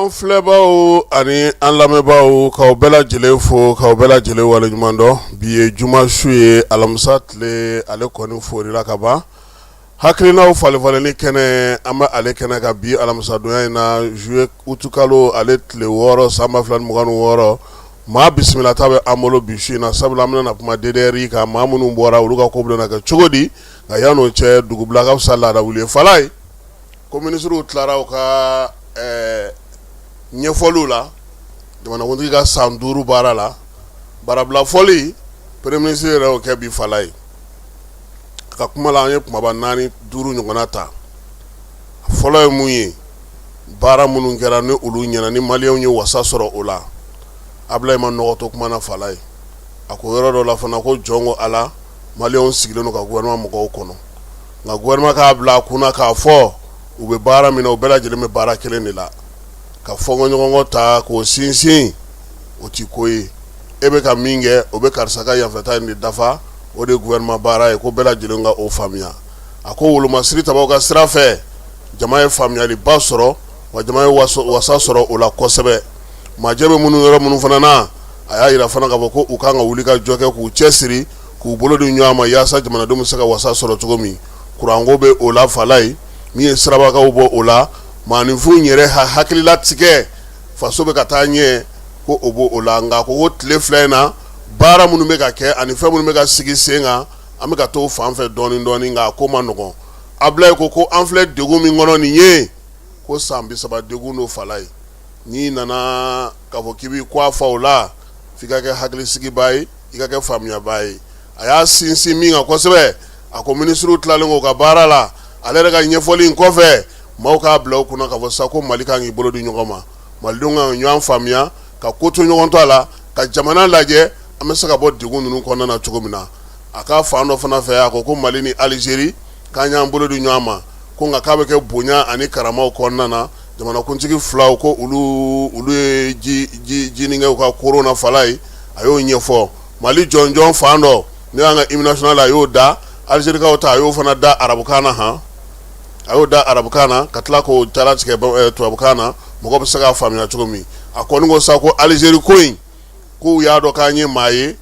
An filɛbaw ani an lamɛnbaaw, k'aw bɛɛ lajɛlen fo, k'aw bɛɛ lajɛlen waleɲuman dɔn. Bi ye juma su ye, alamisa tile ale kɔni forila ka ban. Hakilinaw falenfalenni kɛnɛ, an bɛ ale kɛnɛ kan bi alamisadonya in na, juillet utukalo ale tile 6, san 2026. Maa bisimilata bɛ an bolo bi su in na, sabula an bɛna na kuma DDR kan, maa minnu bɔra, olu ka ko bɛna kɛ cogo di? Nka yan'o cɛ, dugubila ka fisa laada wuli ye. Falaye ko minisiriw tilara u ka ɲɛfɔliw la jamanakuntigi ka san 5 baara la. Baarabila fɔli, premier ministre yɛrɛ y'o kɛ bi. Falaye ka kuma la, an ye kumaba naani duuru ɲɔgɔnna ta. Fɔlɔ ye mun ye? Baara minnu kɛra ni olu ɲɛna, ni maliyɛnw ye wasa sɔrɔ o la. Abulayi ma nɔgɔ to kuma na. Falaye a ko yɔrɔ dɔ la fana ko jɔn ko Ala, maliyɛnw sigilen don ka gouvernement mɔgɔw kɔnɔ, nka gouvernement k'a bila a kunna k'a fɔ u bɛ baara min na, u bɛɛ lajɛlen bɛ baara kelen de la. Ka fɔnkɔɲɔgɔnkɔ ta k'o sinsin, o ti ko ye. E bɛ ka min kɛ, o bɛ karisa ka yanfɛta in de dafa, o de ye gouvernement baara ye, ko bɛɛ lajɛlen ka o faamuya. A ko wolomasiri tabaw ka sira fɛ, jama ye faamuyaliba sɔrɔ, wa jama ye wasa sɔrɔ o la kosɛbɛ. Majɛ bɛ minnu yɔrɔ minnu fana na, a y'a jira fana k'a fɔ ko u kan ka wuli ka jɔ kɛ, k'u cɛ siri, k'u bolo di ɲɔgɔn ma, yaasa jamanadenw bɛ se ka wasa sɔrɔ cogo min. Kuranko bɛ o la. Falaye, min ye sirabakaw bɔ o la, maaninfin yɛrɛ hakililatigɛ, faso bɛ ka taa ɲɛ, ko o b'o la. Nka ko tile 2 in na, baara minnu bɛ ka kɛ ani fɛn minnu bɛ ka sigi sen kan, an bɛ ka t'o fan fɛ dɔɔnin dɔɔnin, nka a ko ma nɔgɔn. Abulaye ko an filɛ degun min kɔnɔ nin ye, ko san 30 degun don. Falaye, n'i nana k'a fɔ k'i b'i kɔ fa o la, f'i ka kɛ hakilisigibaa ye, i ka kɛ faamuyabaa ye. A y'a sinsin min kan kosɛbɛ, a ko minisiriw tilalen k'u ka baara la, ale yɛrɛ ka ɲɛfɔli in kɔfɛ, maaw k'a bila u kunna k'a fɔ sa ko Mali kan k'i bolo di ɲɔgɔn ma, malidenw ka ɲɔgɔn faamuya, ka ko to ɲɔgɔn ta la, ka jamana lajɛ, an bɛ se ka bɔ degun ninnu kɔnɔna na cogo min na. A ka fan dɔ fana fɛ, a ko ko Mali ni Alizeri k'an y'an bolo di ɲɔgɔn ma, ko nka k'a bɛ kɛ bonya ani karamaw kɔnɔna na. Jamanakuntigi filaw ko olu ye jinikɛw ka koron na. Falaye a y'o ɲɛfɔ. Mali jɔnjɔn fan dɔ, n'o y'an ka hymne national, a y'o da. Alizerikaw ta, a y'o fana da arabukan na. Han, a y'o da arabukan na ka tila k'o jalatigɛ tubabukan na, mɔgɔ bɛ se k'a faamuya cogo min. A kɔni ko sa ko Alizeri ko in, k'u y'a dɔn k'an ye maa ye,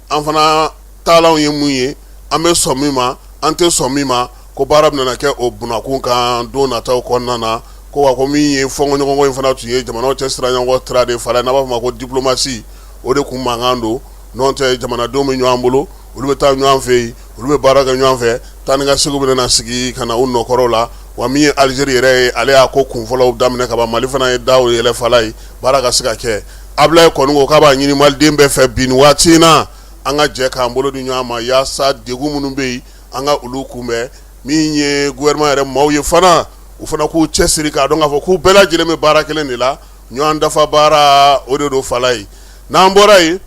an fana taalanw ye mun ye, an bɛ sɔn min ma, an tɛ sɔn min ma, ko baara bɛna kɛ o bunakun kan don nataw kɔnɔna na. Ko wa ko min ye fɔnkɔɲɔgɔnkɔ in fana tun ye jamanaw cɛ sira ɲɔgɔn tira de. Falaye, n'a b'a fɔ ma ko diplomatie, o de kun mankan don. N'o tɛ, jamanadenw bɛ ɲɔgɔn bolo, olu bɛ taa ɲɔgɔn fɛ yen, olu bɛ baara kɛ ɲɔgɔn fɛ, taa ni ka segin bɛna na sigi ka na u nɔkɔrɔw la. Wa min ye Alizeri yɛrɛ ye, ale y'a ko kunfɔlɔw daminɛ ka ban. Mali fana ye da yɛlɛ Falaye, baara ka se ka kɛ. Abulaye kɔni ko k'a b'a ɲini maliden bɛɛ fɛ bi nin waati in na, an ka jɛ k'an bolo di ɲɔgɔn ma, yaasa degun minnu bɛ yen, an ka olu kunbɛn. Min ye gouvernement yɛrɛ maaw ye fana, u fana k'u cɛsiri k'a dɔn k'a fɔ k'u bɛɛ lajɛlen bɛ baara kelen de la, ɲɔgɔn dafa baara o de don. Falaye, n'an bɔra yen,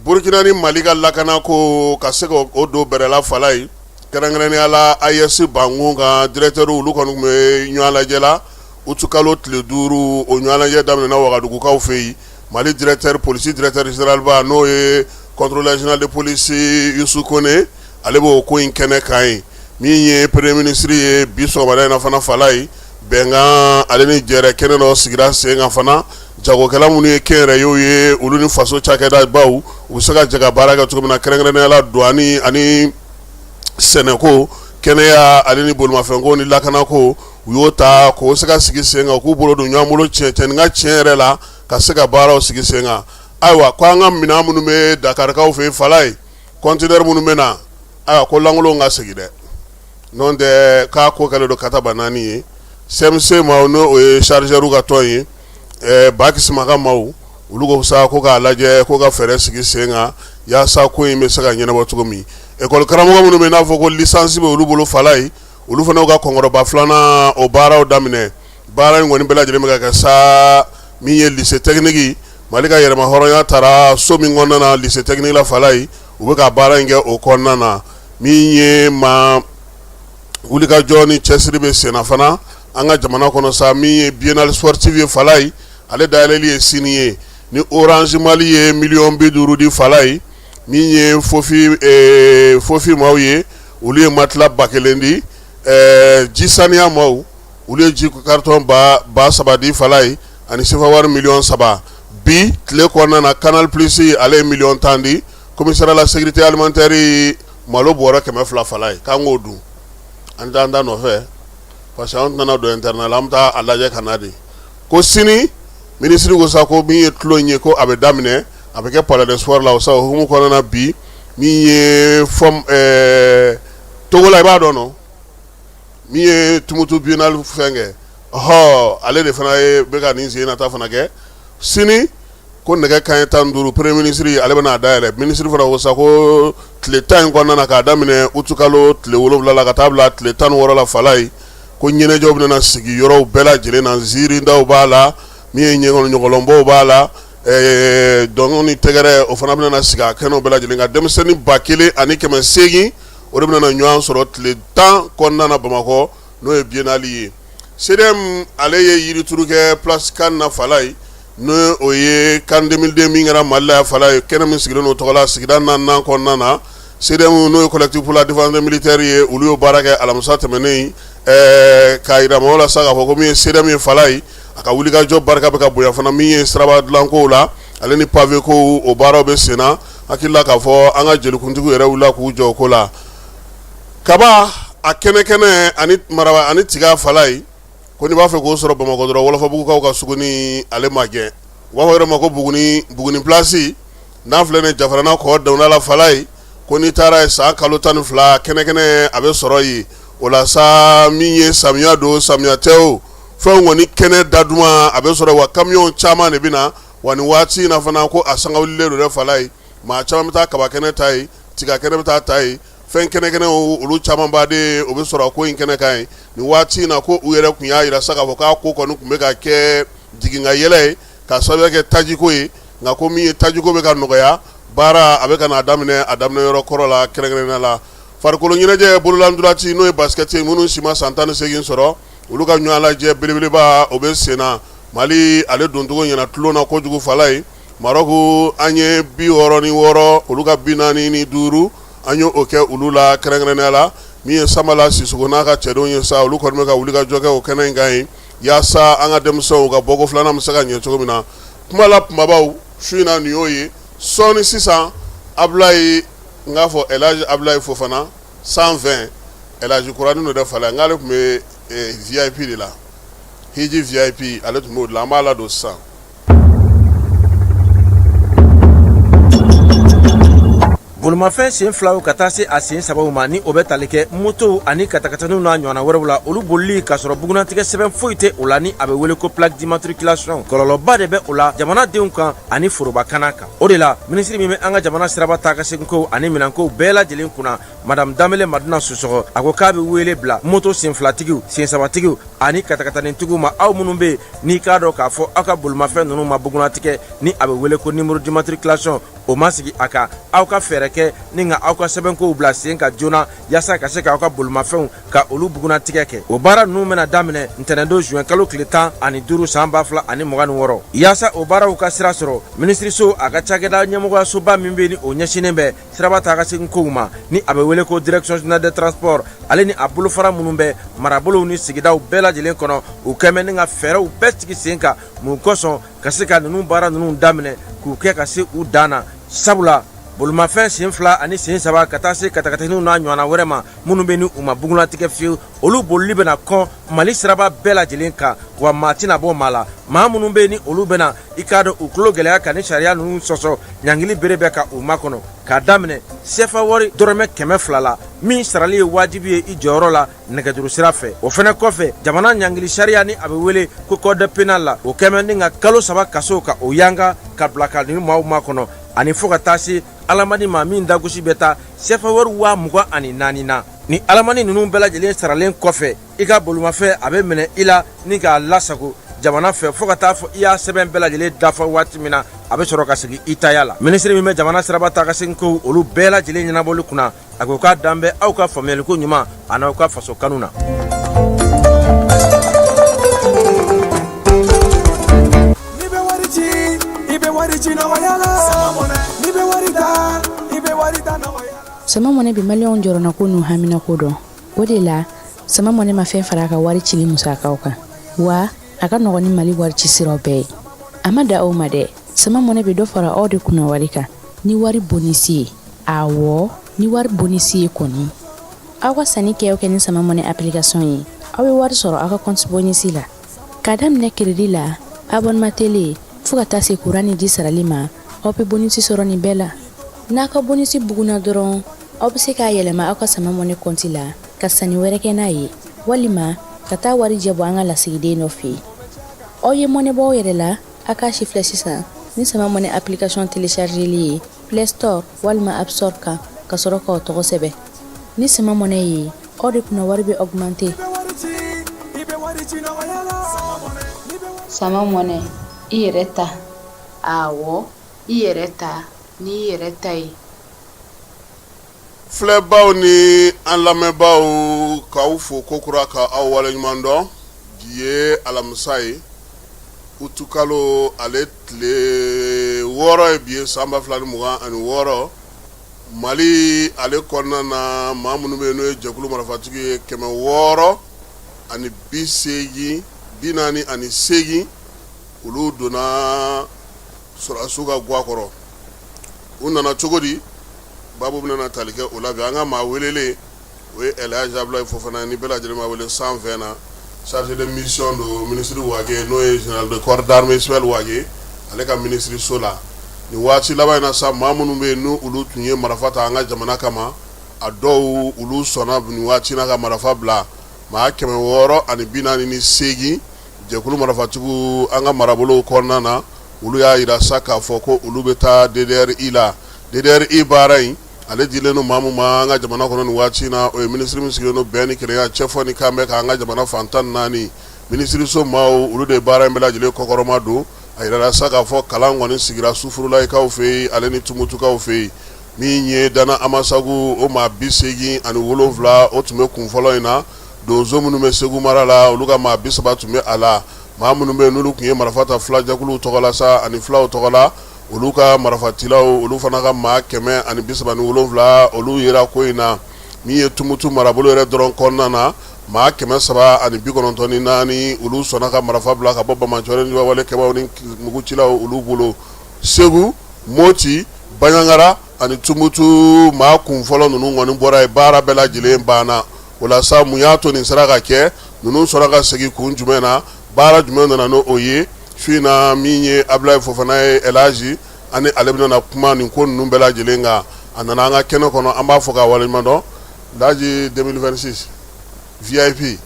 Burukina ni Mali ka lakana ko ka se o don bɛrɛ la. Falaye, kɛrɛnkɛrɛnnenya la AES Bangun ka directeur, olu kɔni tun bɛ ɲɔgɔn lajɛ la utukalo tile 5. O ɲɔgɔn lajɛ daminɛna Wagadugukaw fɛ yen. Mali directeur polisi, directeur général ba, n'o ye contrôleur général de police Yusu Kone, ale b'o ko in kɛnɛ kan ye. Min ye premier ministre ye bi sɔgɔmada in na fana, Falaye, bɛnkan ale ni jɛrɛ kɛnɛ dɔ sigira sen kan fana, jagokɛla minnu ye kɛnyɛrɛyew ye, olu ni faso cakɛda baw, u bɛ se ka jɛ ka baara kɛ cogo min na, kɛrɛnkɛrɛnnenya la douane ani sɛnɛko, kɛnɛya ale ni bolimafɛnko ni lakanako. U y'o ta k'o se ka sigi sen kan, k'u bolo don ɲɔgɔn bolo tiɲɛ cɛnin ka tiɲɛ yɛrɛ la, ka se ka baaraw sigi sen kan. Ayiwa, ko an ka minɛn minnu bɛ Dakarikaw fɛ yen, Falaye, conteneur minnu bɛ na, ayiwa, ko lankolon ka segin dɛ, n'o tɛ k'a ko kɛlen don kataba naani ye. CMC maaw, n'o o ye chargeur ka tɔn ye, Baki Simaka maaw, olu ko sa ko k'a lajɛ, ko ka fɛɛrɛ sigi sen kan yaasa ko in bɛ se ka ɲɛnabɔ cogo min. École karamɔgɔ minnu bɛ n'a fɔ ko licence bɛ olu bolo, Falaye, olu fana ka kɔnkɔrɔba filanan o baaraw daminɛ. Baara in kɔni bɛɛ lajɛlen bɛ ka kɛ sa. Min ye lycée technique, Mali ka yɛrɛma hɔrɔnya taara so min kɔnɔna na, lycée technique la, Falaye, u bɛ ka baara in kɛ o kɔnɔna na. Min ye ma wulikajɔ ni cɛsiri bɛ senna fana an ka jamana kɔnɔ sa, min ye biennale sportive ye, Falaye, ale dayɛlɛli ye sini ye. Ni Orange Mali ye miliyɔn 50 di, Falaye. Min ye fofi maaw ye, olu ye matelas 1000 di. Ji saniya maaw, olu ye ji carton 3000 di, Falaye. ani sefa wari miliyɔn 3. Bi tile kɔnɔna na, Canal Plus ale ye miliyɔn 10 di. Commissariat la sécurité alimentaire, malo bɔrɔ 200 fala ye k'an k'o dun. An t'an ta nɔfɛ parce que an tɛna don internat la, an bɛ taa a lajɛ ka na de. Ko sini minisiri ko sa ko min ye tulon ye, ko a bɛ daminɛ, a bɛ kɛ Palais des Sports la. O sa o hukumu kɔnɔna na, bi min ye fɔm Togola, i b'a dɔn nɔ, min ye Tumutu Biennale fɛn kɛ, ɔhɔ, ale de fana ye bɛ ka nin sen na ta fana kɛ. Sini ko nɛgɛ kanɲɛ 15, premier ministre ale bɛna a dayɛlɛ. Minisiri fana ko sa ko tile 10 in kɔnɔna na, k'a daminɛ utukalo tile 7 la ka taa bila tile 16 la, Falaye, ko ɲɛnajɛw bɛna sigi yɔrɔw bɛɛ lajɛlen na. Ziirindaw b'a la, min ye ɲɛkɔnɔ ɲɔgɔlɔnbɔw b'a la, dɔn ni tɛgɛrɛ, o fana bɛna sigi a kɛnɛw bɛɛ lajɛlen kan. Denmisɛnnin 1800, o de bɛna ɲɔgɔn sɔrɔ tile 10 kɔnɔna na Bamakɔ, n'o ye biennale ye. CDM ale ye yirituru kɛ place CAN na, Falaye, n'o o ye CAN 2002 min kɛra Mali la, Falaye, kɛnɛ min sigilen don tɔgɔ la sigida naaninan kɔnɔna na. CDM, n'o ye Collectif pour la défense des militaires ye, olu y'o baara kɛ alamisa tɛmɛnen k'a jira mɔgɔw la sa k'a fɔ ko min ye CDM ye, Falaye, a ka wulikajɔ barika bɛ ka bonya fana. Min ye siraba dilankow la, ale ni pavé ko, o baaraw bɛ sen na. Hakili la k'a fɔ an ka jelikuntigiw yɛrɛ wulila k'u jɔ o ko la. Kaba a kɛnɛ kɛnɛ ani maraba ani tiga, Falaye, ko n'i b'a fɛ k'o sɔrɔ Bamakɔ dɔrɔn, Wɔlɔfɔbugukaw ka suguni ale ma gɛn. U b'a fɔ yɔrɔ ma ko Buguni, Buguni place n'a filɛ nin Jafarana kɔ dawunda la, Falaye, ko n'i taara yen san kalo 12, kɛnɛ kɛnɛ a bɛ sɔrɔ yen. O la sa, min ye samiya don, samiya tɛ o, fɛnw kɔni kɛnɛ da duman a bɛ sɔrɔ wa kamiyɔn caman de bɛ na wa. Nin waati in na fana, ko a sangawulilen don dɛ, Falaye. Maa caman bɛ taa kaba kɛnɛ ta yen, tiga kɛnɛ bɛ taa ta yen, fɛn kɛnɛ kɛnɛ olu caman baden o bɛ sɔrɔ ko in kɛnɛ kan yen nin waati in na. Ko u yɛrɛ tun y'a jira sa k'a fɔ k'a ko kɔni tun bɛ ka kɛ jigin ka yɛlɛ ye ka sababu kɛ tajiko ye, nka ko min ye tajiko bɛ ka nɔgɔya, baara a bɛ ka n'a daminɛ a daminɛ yɔrɔ kɔrɔ la. Kɛrɛnkɛrɛnnenya la, farikolo ɲɛnajɛ bololantolanci, n'o ye basket ye, minnu si ma san 18 sɔrɔ, olu ka ɲɔgɔn lajɛ belebeleba o bɛ sen na. Mali ale doncogo ɲɛna tulon na kojugu, Falaye. Marɔku, an ye 66, olu ka 45, an ye o kɛ olu la. Kɛrɛnkɛrɛnnenya la, min ye Samala Sisoko n'a ka cɛdenw ye sa, olu kɔni bɛ ka wuli ka jɔ kɛ o kɛnɛ in kan yen yaasa an ka denmisɛnw ka bɔko filanan bɛ se ka ɲɛ cogo min na. Kuma la kumabaw su in na, nin y'o ye. Sɔɔni sisan, Abulayi, n k'a fɔ Elhaji Abulayi Fofana 120, Elhaji kuranin don dɛ, Falaye, n k'ale tun bɛ VIP de la, hiji VIP, ale tun b'o de la. An b'a ladon sisan. Bolimafɛn sen filaw ka taa se a sen sabaw ma, ni o bɛ tali kɛ motow ani katakataninw n'a ɲɔgɔnna wɛrɛw la, olu bolili k'a sɔrɔ bugunnatigɛ sɛbɛn foyi tɛ o la, ni a bɛ wele ko plaque d'immatriculation, kɔlɔlɔba de bɛ o la jamanadenw kan ani forobakana kan. O de la, minisiri min bɛ an ka jamana siraba taa ka seginkow ani minɛnkow bɛɛ lajɛlen kunna, Madame Danbele Madina Sisɔkɔ, a ko k'a bɛ wele bila moto senfilatigiw, sensabatigiw ani katakatanitigiw ma: aw minnu bɛ yen n'i k'a dɔn k'a fɔ aw ka bolimafɛn ninnu ma bugunnatigɛ, ni a bɛ wele ko numéro d'immatriculation, o ma sigi a kan, aw ka fɛɛrɛ kɛ ni ka aw ka sɛbɛnkow bila sen kan joona yaasa ka se k'aw ka bolimafɛnw ka olu bugunnatigɛ kɛ. O baara ninnu bɛna daminɛ ntɛnɛndon juin kalo tile 15 san 2026. Yaasa o baaraw ka sira sɔrɔ, minisiriso a ka cakɛda ɲɛmɔgɔyasoba min bɛ ni o ɲɛsinnen bɛ siraba taa ka segin kow ma, ni a bɛ wele ko Direction générale des transports, ale ni a bolofara minnu bɛ marabolow ni sigidaw bɛɛ lajɛlen kɔnɔ, u kɛmɛ ni ka fɛɛrɛw bɛɛ sigi sen kan mun kosɔn ka se ka ninnu baara ninnu daminɛ k'u kɛ ka se u dan na. Sabula bolimafɛn sen fila ani sen saba ka taa se katakataninw n'a ɲɔgɔnna wɛrɛ ma minnu bɛ ni u ma bugunnatigɛ fiyewu, olu bolili bɛna kɔn Mali siraba bɛɛ lajɛlen kan, wa maa tɛna bɔ maa la. Maa minnu bɛ ni olu bɛna i k'a dɔn u tulo gɛlɛya ka ni sariya ninnu sɔsɔ, ɲangili bere bɛ ka u makɔnɔ k'a daminɛ sefa wari dɔrɔmɛ 200 la, min sarali ye wajibi ye i jɔyɔrɔ la nɛgɛjuru sira fɛ. O fana kɔfɛ, jamana ɲangili sariya, ni a bɛ wele ko code pénal la, o kɛmɛ ni ka kalo 3 kaso ka o yanga ka bila ka ni maaw makɔnɔ, ani fo ka taa se alamani ma min dagosi bɛ taa sefa wari 24,000 na. Ni alamani ninnu bɛɛ lajɛlen saralen kɔfɛ, i ka bolimafɛn a bɛ minɛ i la ni k'a lasago jamana fɛ fo ka taa fɔ i y'a sɛbɛn bɛɛ lajɛlen dafa waati min na, a bɛ sɔrɔ ka segin i taya la. Minisiri min bɛ jamana siraba taa ka segin kow olu bɛɛ lajɛlen ɲɛnabɔli kunna, a ko k'a dan bɛ aw ka faamuyaliko ɲuman ani aw ka faso kanu na. N'i bɛ wari ci, i bɛ wari ci nɔgɔya la. N'i bɛ wari ta, i bɛ wari ta nɔgɔya la. Sama Money bɛ maliyɛnw jɔrɔnako n'u haminako dɔn. O de la, Sama Money ma fɛn fara a ka wari cili musakaw kan wa. A ka nɔgɔn ni Mali wari ci siraw bɛɛ ye. A ma dan o ma dɛ, Sama Money bɛ dɔ fara aw de kunna wari kan ni wari bonisi ye. Awɔ, ni wari bonisi ye kɔni. Aw ka sanni kɛ o kɛ ni Sama Money application ye, aw bɛ wari sɔrɔ aw ka compte bonisi la. K'a daminɛ crédit la, abonnement télé, fo ka taa se courant ni ji sarali ma, aw bɛ bonisi sɔrɔ nin bɛɛ la. N'a ka bonisi bugunna dɔrɔn, aw bɛ se k'a yɛlɛma aw ka Sama Money compte la ka sanni wɛrɛ kɛ n'a ye, walima ka taa wari jɛ bɔ an ka lasigiden dɔ fɛ yen. Aw ye mɔnɛ bɔ aw yɛrɛ la, a k'a sifilɛ sisan ni Sama Money application téléchargeli ye Play Store walima App Store kan, ka sɔrɔ k'aw tɔgɔ sɛbɛn. Ni Sama Money ye, aw de kunna wari bɛ augmenter. Sama Money, i yɛrɛ ta. Awɔ, i yɛrɛ ta n'i yɛrɛ ta ye. Filɛbaw ni an lamɛnbaaw, k'aw fo kokura, ka aw waleɲuman dɔn. Bi ye alamisa ye, utukalo ale tile 6 ye bi ye, san 2026. Mali ale kɔnɔna na, maa minnu bɛ yen n'o ye jɛkulu marifatigi ye, 680, 48, olu donna sɔrɔdasiw ka gwa kɔrɔ. U nana cogo di? Babu bɛna tali kɛ o la bi. An ka maa welelen, o ye Elhaji Abulayi Fofana, ni bɛɛ lajɛlen b'a wele 120 na. Chargé de mission don ministre Wage, n'o ye général de corps d'armée Ismaël Wage, ale ka minisiriso la. Nin waati laban in na sa, maa minnu bɛ yen n'u olu tun ye marifa ta an ka jamana kama, a dɔw olu sɔnna nin waati na ka marifa bila. Maa 648, jɛkulu marifatigiw an ka marabolow kɔnɔna na, olu y'a jira sa k'a fɔ ko olu bɛ taa DDRI la. DDRI baara in, ale dilen don maa min ma an ka jamana kɔnɔ nin waati in na, o ye minisiri min sigilen don bɛn ni kelenya, cɛfɔ ni kanbɛn kan an ka jamana fan 14 minisiriso maaw, olu de ye baara in bɛɛ lajɛlen kɔkɔrɔma don. A jirala sa k'a fɔ kalan kɔni sigira Sufurulayi-kaw fɛ yen, ale ni Tumutukaw fɛ yen. Min ye Dana Amasagu, o maa 87, o tun bɛ kun fɔlɔ in na. Donso minnu bɛ Segu mara la, olu ka maa 30 tun bɛ a la. Maa minnu bɛ yen n'olu tun ye marifa ta fulajɛkuluw tɔgɔ la sa ani fulaw tɔgɔ la, olu ka marifatilaw, olu fana ka maa 137, olu yera ko in na. Min ye Tumutu marabolo yɛrɛ dɔrɔn kɔnɔna na, maa 394, olu sɔnna ka marifa bila ka bɔ banbaanciwale ni walekɛbaaw ni mugucilaw olu bolo. Segu, Moti, Banjagara ani Tumutu, maa kun fɔlɔ ninnu kɔni bɔra yen, baara bɛɛ lajɛlen banna. O la sa, mun y'a to nin sera ka kɛ? Ninnu sɔrɔ ka segin kun jumɛn na? Baara jumɛn nana n'o ye su in na? Min ye Abulayi Fofana ye, Elhaji, ani ale bɛna kuma nin ko ninnu bɛɛ lajɛlen kan. A nana an ka kɛnɛ kɔnɔ, an b'a fɔ k'a waleɲuman dɔn. Elhaji 2026 VIP.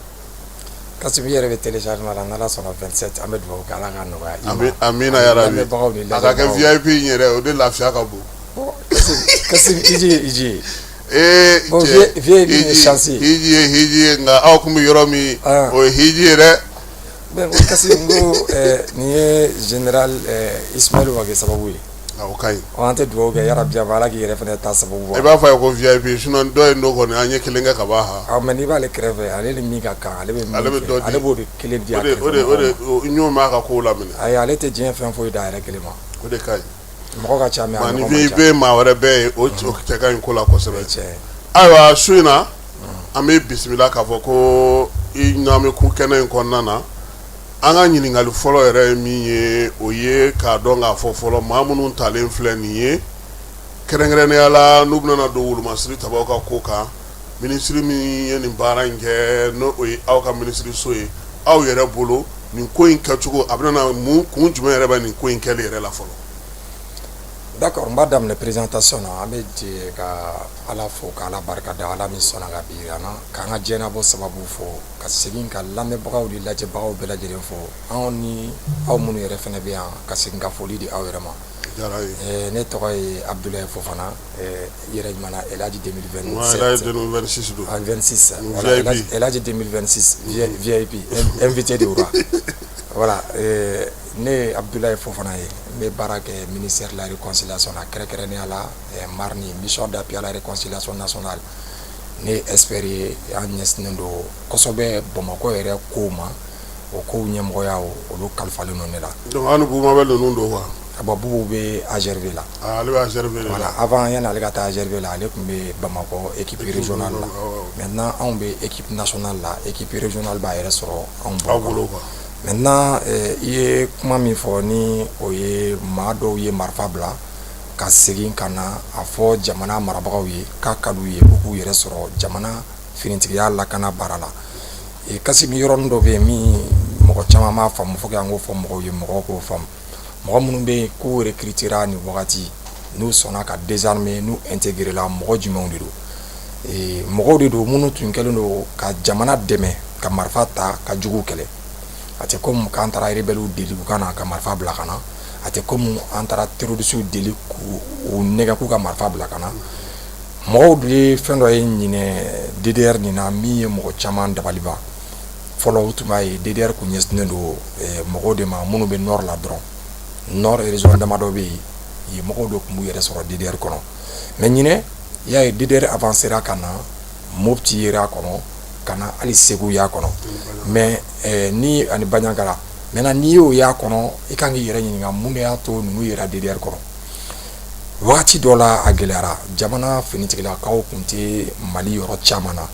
Kassim, i yɛrɛ bɛ téléchargement la. N'Ala sɔnna, 27, an bɛ dugawu kɛ, Ala k'a nɔgɔya i ma. Amina yarabi. A ka kɛ VIP in yɛrɛ, o de lafiya ka bon. Kassim, hiji ye hiji ye. Ee cɛ, VIP ye chance ye. Hiji ye hiji ye, nka aw tun bɛ yɔrɔ min, o ye hiji ye dɛ. Mais Kassim, n ko nin ye général Ismaël Wagué sababu ye. O ka ɲi. An tɛ dugawu kɛ yarabi Ala k'i yɛrɛ fana ta sababu bɔ. I b'a fɔ a ye ko VIP, sinon dɔ in dɔ kɔni, an ye kelen kɛ ka ban han. Mais n'i b'ale kɛrɛfɛ, ale ni min ka kan, ale bɛ ale bɛ dɔ di, ale b'o de kelen di a kɛrɛfɛ. O de n y'o mɛn a ka kow la minɛ. Ayi, ale tɛ diɲɛ fɛn foyi d'a yɛrɛ kelen ma. O de ka ɲi. Mɔgɔ ka ca, mais a ɲɔgɔn man ca. Ni maa wɛrɛ bɛ yen, o cɛ ka ɲi ko la kosɛbɛ. Ayiwa, su in na, an bɛ bisimila k'a fɔ ko i n'an bɛ kun kɛnɛ in kɔnɔna na. An ka ɲininkali fɔlɔ yɛrɛ ye min ye, o ye k'a dɔn k'a fɔ fɔlɔ, maa minnu talen filɛ nin ye, kɛrɛnkɛrɛnnenya la n'u bɛna don wolomasiri tabaw ka ko kan, minisiri min ye nin baara in kɛ, n'o o ye aw ka minisiriso ye, aw yɛrɛ bolo, nin ko in kɛcogo, a bɛna mun kun jumɛn yɛrɛ bɛ nin ko in kɛli yɛrɛ la fɔlɔ? D'accord, n b'a daminɛ présentation na. An bɛ jɛ ka Ala fo, ka Ala barika da, Ala min sɔnna ka bi yira an na, k'an ka diɲɛnabɔ sababu fo, ka segin ka lamɛnbagaw ni lajɛbagaw bɛɛ lajɛlen fo, anw ni aw minnu yɛrɛ fana bɛ yan, ka segin ka foli di aw yɛrɛ ma. Ne tɔgɔ ye Abdoulaye Fofana, i yɛrɛ ɲuman Elhaji 2026 don. 26, Elhaji 2026 VIP, invité du roi. Voilà, ne ye Abdoulaye Fofana ye, n bɛ baara kɛ ministère de la réconciliation na, kɛrɛnkɛrɛnnenya la MARNI, mission d'appui à la réconciliation nationale. Ne ye expert ye, an ɲɛsinnen don kosɛbɛ Bamakɔ yɛrɛ kow ma. O kow ɲɛmɔgɔya, olu kalifalen don ne la. Donc aw ni Bubu Mabel ninnu don quoi. Bon, Bubu bɛ AGRV la. Ah, ale bɛ AGRV de la. Voilà, avant, yanni ale ka taa AGRV la, ale tun bɛ Bamakɔ équipe régionale la. Maintenant, anw bɛ équipe nationale la, équipe régionale b'a yɛrɛ sɔrɔ anw bolo quoi. Maintenant, i ye kuma min fɔ, ni o ye maa dɔw ye marifa bila ka segin ka na a fɔ jamana marabagaw ye k'a ka d'u ye k'u k'u yɛrɛ sɔrɔ jamana finitigiya lakana baara la. Kasimi, yɔrɔnin dɔ bɛ yen min mɔgɔ caman m'a faamu, fo an k'o fɔ mɔgɔw ye, mɔgɔw k'o faamu. Mɔgɔ minnu bɛ yen k'u recruter nin wagati, n'u sɔnna ka désarmer, n'u intégrer la, mɔgɔ jumɛnw de don? Mɔgɔw de don minnu tun kɛlen don ka jamana dɛmɛ ka marifa ta ka jugu kɛlɛ. A tɛ komi k'an taara rebelles deli u ka na ka marifa bila ka na, a tɛ komi an taara terroristes deli k'u nɛgɛ k'u ka marifa bila ka na. Mɔgɔw de ye fɛn dɔ ye ɲinɛ DDR nin na min ye mɔgɔ caman dabaliban. Fɔlɔ, u tun b'a ye DDR kun ɲɛsinnen don mɔgɔw de ma minnu bɛ nord la dɔrɔn. Nord région damadɔ bɛ yen, yen mɔgɔw de tun b'u yɛrɛ sɔrɔ DDR kɔnɔ. Mais ɲinɛ, i y'a ye, DDR avancera ka na Mopti yera a kɔnɔ, ka na hali Segu y'a kɔnɔ, mais ni ani Bandiagara. Maintenant, n'i y'o y'a kɔnɔ, i kan k'i yɛrɛ ɲininka mun de y'a to ninnu yera DDR kɔnɔ. Wagati dɔ la, a gɛlɛyara, jamana finitigilakaw tun tɛ Mali yɔrɔ caman na.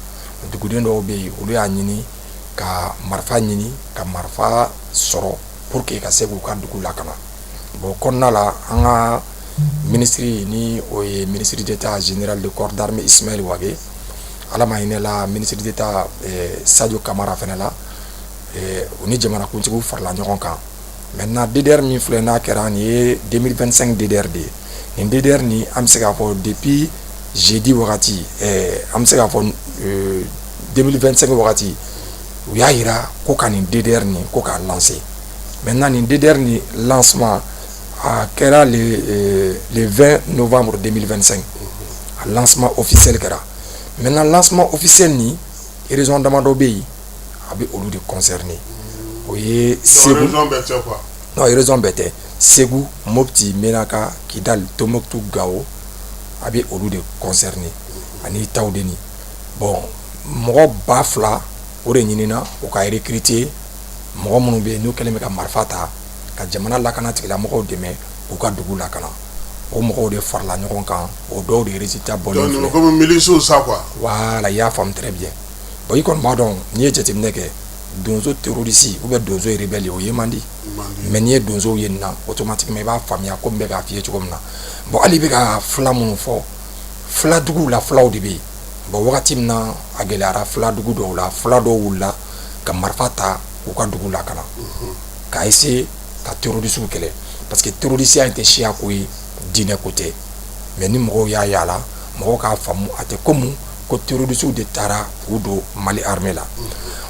Duguden dɔw bɛ yen, olu y'a ɲini ka marifa ɲini, ka marifa sɔrɔ pour que ka se k'u ka dugu lakana. Bon, kɔnɔna la, an ka minisiri, ni o ye ministre d'État général de corps d'armée Ismaël Wagué, Ala ma hinɛ la ministre d'État Sadio Kamara fɛnɛ la, u ni jamanakuntigiw farala ɲɔgɔn kan. Maintenant, DDR min filɛ, n'a kɛra nin ye 2025 DDR de ye. Nin DDR nin, an bɛ se k'a fɔ depuis jeudi wagati, an bɛ se k'a fɔ 2025 wagati, u y'a yira ko ka nin DDR nin ko k'a lancer. Maintenant, nin DDR nin lancement a kɛra le 20 novembre 2025, a lancement officiel kɛra. Maintenant, lancement officiel nin, région damadɔ bɛ yen, a bɛ olu de concerner. O ye Segu. Région bɛɛ tɛ quoi? Non, région bɛɛ tɛ. Segu, Mopti, Menaka, Kidal, Tombouctou, Gao, a bɛ olu de concerner ani Tawudeni. Bon, mɔgɔ 2000 o de ɲinina u ka recruter, mɔgɔ minnu bɛ yen n'u kɛlen bɛ ka marifa ta ka jamana lakana tigilamɔgɔw dɛmɛ k'u ka dugu lakana. O mɔgɔw de farala ɲɔgɔn kan, o dɔw de résultat bɔlen filɛ. Komi milices sa quoi. Voilà, i y'a faamu très bien. Bon, i kɔni b'a dɔn, n'i ye jateminɛ kɛ, donso terroriste ou bien donso rebelle, o ye man di. Mais n'i ye donsow ye nin na, automatiquement i b'a faamuya komi bɛ k'a f'i ye cogo min na. Bon, hali i bɛ ka fila minnu fɔ, filaduguw la, filaw de bɛ yen. Bon, wagati min na a gɛlɛyara filadugu dɔw la, fila dɔw wulila ka marifa ta k'u ka dugu lakana, k'a essayer ka terroriste kɛlɛ, parce que terroriste in tɛ siya ko ye, diinɛ ko tɛ. Mais ni mɔgɔw y'a ye a la, mɔgɔw k'a faamu, a tɛ komi ko terroriste de taara k'u don Mali armée la.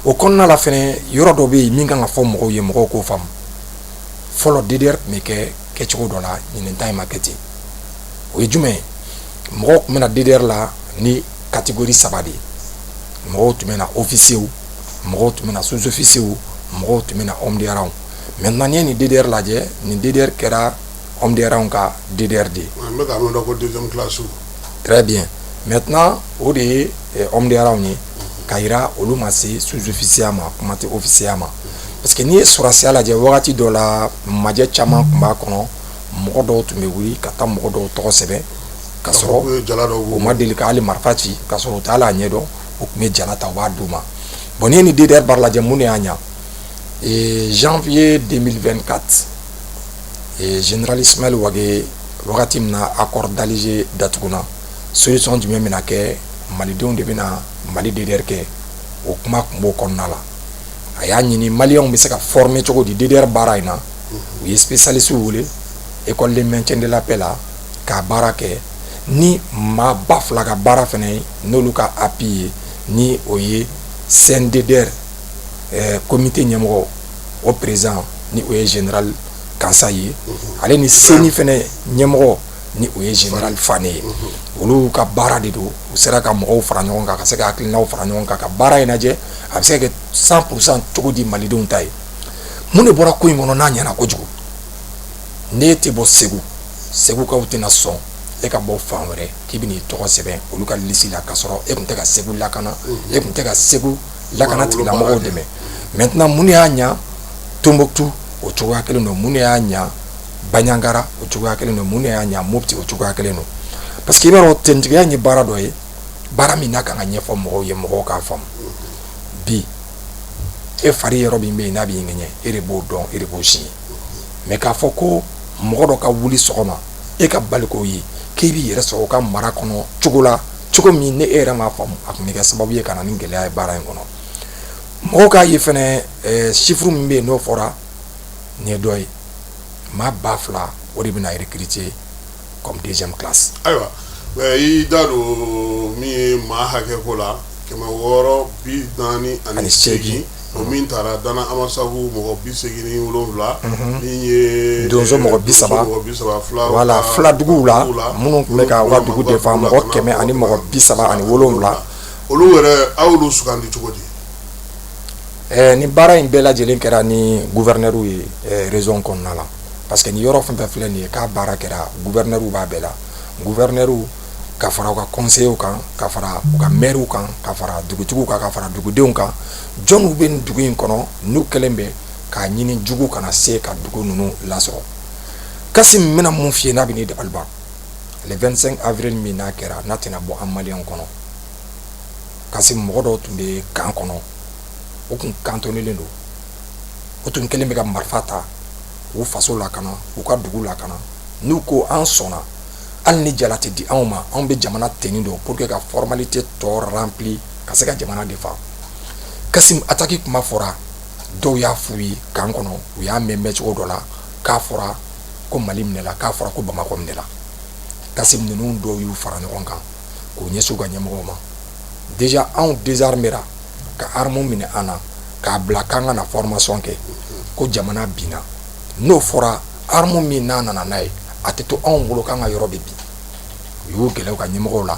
O kɔnɔna la fɛnɛ, yɔrɔ dɔ bɛ yen min kan ka fɔ mɔgɔw ye, mɔgɔw k'o faamu. Fɔlɔ, DDR tun bɛ kɛ kɛcogo dɔ la, ɲinɛ ta in ma kɛ ten. O ye jumɛn ye? Mɔgɔw tun bɛ na DDR la ni catégorie saba de ye. Mɔgɔw tun bɛ na officier, mɔgɔw tun bɛ na sous-officier, mɔgɔw tun bɛ na homme de rang. Maintenant, n'i ye nin DDR lajɛ, nin DDR kɛra homme de rang ka DDR de ye. An bɛ k'a mɛn dɔn ko deuxième classe. Très bien. Maintenant, o de ye homme de rang ye, ka yira olu ma se sous-officier ma, kuma tɛ officier ma. Parce que n'i ye sɔrɔsiya lajɛ, wagati dɔ la, majɛ caman tun b'a kɔnɔ. Mɔgɔ dɔw tun bɛ wuli ka taa mɔgɔ dɔw tɔgɔ sɛbɛn ka sɔrɔ jala dɔw u ma deli ka hali marifa ci, ka sɔrɔ u t'a la ɲɛdɔn, u tun bɛ jala ta, u b'a d'u ma. Bon, n'i ye nin DDR baara lajɛ, mun de y'a ɲa? Janvier 2024, général Ismaël Wagué, wagati min na accord d'Alger datuguna, solution jumɛn bɛna kɛ, malidenw de bɛna Mali DDR kɛ, o kuma tun b'o kɔnɔna la. A y'a ɲini maliyɛnw bɛ se ka former cogo di DDR baara in na. U ye spécialistes wele école de maintien de la paix la k'a baara kɛ ni maa 2000 ka baara fana ye, n'olu ka appui ye, ni o ye CNDDR comité ɲɛmɔgɔ, o président, ni o ye général Kansa ye, ale ni CENI fɛnɛ ɲɛmɔgɔ, ni o ye général Fane ye. Olu ka baara de don. U sera ka mɔgɔw fara ɲɔgɔn kan, ka se ka hakilinaw fara ɲɔgɔn kan, ka baara in lajɛ a bɛ se ka kɛ 100% cogo di malidenw ta ye. Mun de bɔra ko in kɔnɔ n'a ɲɛna kojugu? N'e tɛ bɔ Segu, Segukaw tɛna sɔn e ka bɔ fan wɛrɛ k'i bɛ n'i tɔgɔ sɛbɛn olu ka liste la, k'a sɔrɔ e tun tɛ ka Segu lakana, e tun tɛ ka Segu lakana tigilamɔgɔw dɛmɛ. Maintenant, mun de y'a ɲa Tombouctou? O cogoya kelen don. Mun de y'a ɲa Bandiagara? O cogoya kelen don. Mun de y'a ɲa Mopti? O cogoya kelen don. Parce que i b'a dɔn, tenitigiya ye baara dɔ ye, baara min n'a kan ka ɲɛfɔ mɔgɔw ye, mɔgɔw k'a faamu. Bi, E fari yɔrɔ min bɛ yen n'a b'i ŋɛɲɛ, e de b'o dɔn, e de b'o si. Mais k'a fɔ ko mɔgɔ dɔ ka wuli sɔgɔma, e ka bali k'o ye k'e b'i yɛrɛ sɔrɔ o ka mara kɔnɔ cogo la, cogo min ni e yɛrɛ m'a faamu, a tun bɛ kɛ sababu ye ka na ni gɛlɛya ye baara in kɔnɔ. Mɔgɔw k'a ye fɛnɛ, chiffre min bɛ yen n'o fɔra, nin ye dɔ ye, maa 2000, o de bɛna recruter comme deuxième classe. Ayiwa, i y'i da don min ye maa hakɛ ko la, 648, o min taara Dana Amasagu mɔgɔ 87, min ye Donso mɔgɔ 30, mɔgɔ 30, fila. Voilà, fila duguw la, minnu tun bɛ ka u ka dugu défend, mɔgɔ 137. Olu yɛrɛ, aw y'olu sugandi cogo di? Ni baara in bɛɛ lajɛlen kɛra ni gouverneur ye région kɔnɔna la, parce que ni yɔrɔ fɛn fɛn filɛ nin ye k'a baara kɛra, gouverneur b'a bɛɛ la. Gouverneur ka fara u ka conseillers kan, ka fara u ka maires kan, ka fara dugutigiw kan, ka fara dugudenw kan. Jɔnniw bɛ nin dugu in kɔnɔ n'u kɛlen bɛ k'a ɲini jugu kana se ka dugu ninnu lasɔrɔ? Kasim, n bɛna mun f'i ye n'a bɛ n'i dabali ban? Le 25 avril min n'a kɛra, n'a tɛna bɔ an maliyɛnw kɔnɔ. Kasim, mɔgɔ dɔw tun bɛ camp kɔnɔ, o tun cantonnélen don, o tun kɛlen bɛ ka marifa ta k'u faso lakana, k'u ka dugu lakana. N'u ko an sɔnna, hali ni jala tɛ di anw ma, anw bɛ jamana tenue don pour que ka formalité tɔ rempli ka se ka jamana défend. Kasim, attaque kuma fɔra, dɔw y'a f'u ye camp kɔnɔ, u y'a mɛn mɛncogo dɔ la k'a fɔra ko Mali minɛla, k'a fɔra ko Bamakɔ minɛla. Kasim, ninnu dɔw y'u fara ɲɔgɔn kan k'u ɲɛsin u ka ɲɛmɔgɔw ma. Déjà anw désarmera, ka arme minɛ an na k'a bila k'an ka na formation kɛ, ko jamana binna. N'o fɔra, arme min n'a nana n'a ye, a tɛ to anw bolo k'an ka yɔrɔ bɛ bin. U y'u gɛlɛya u ka ɲɛmɔgɔw la, u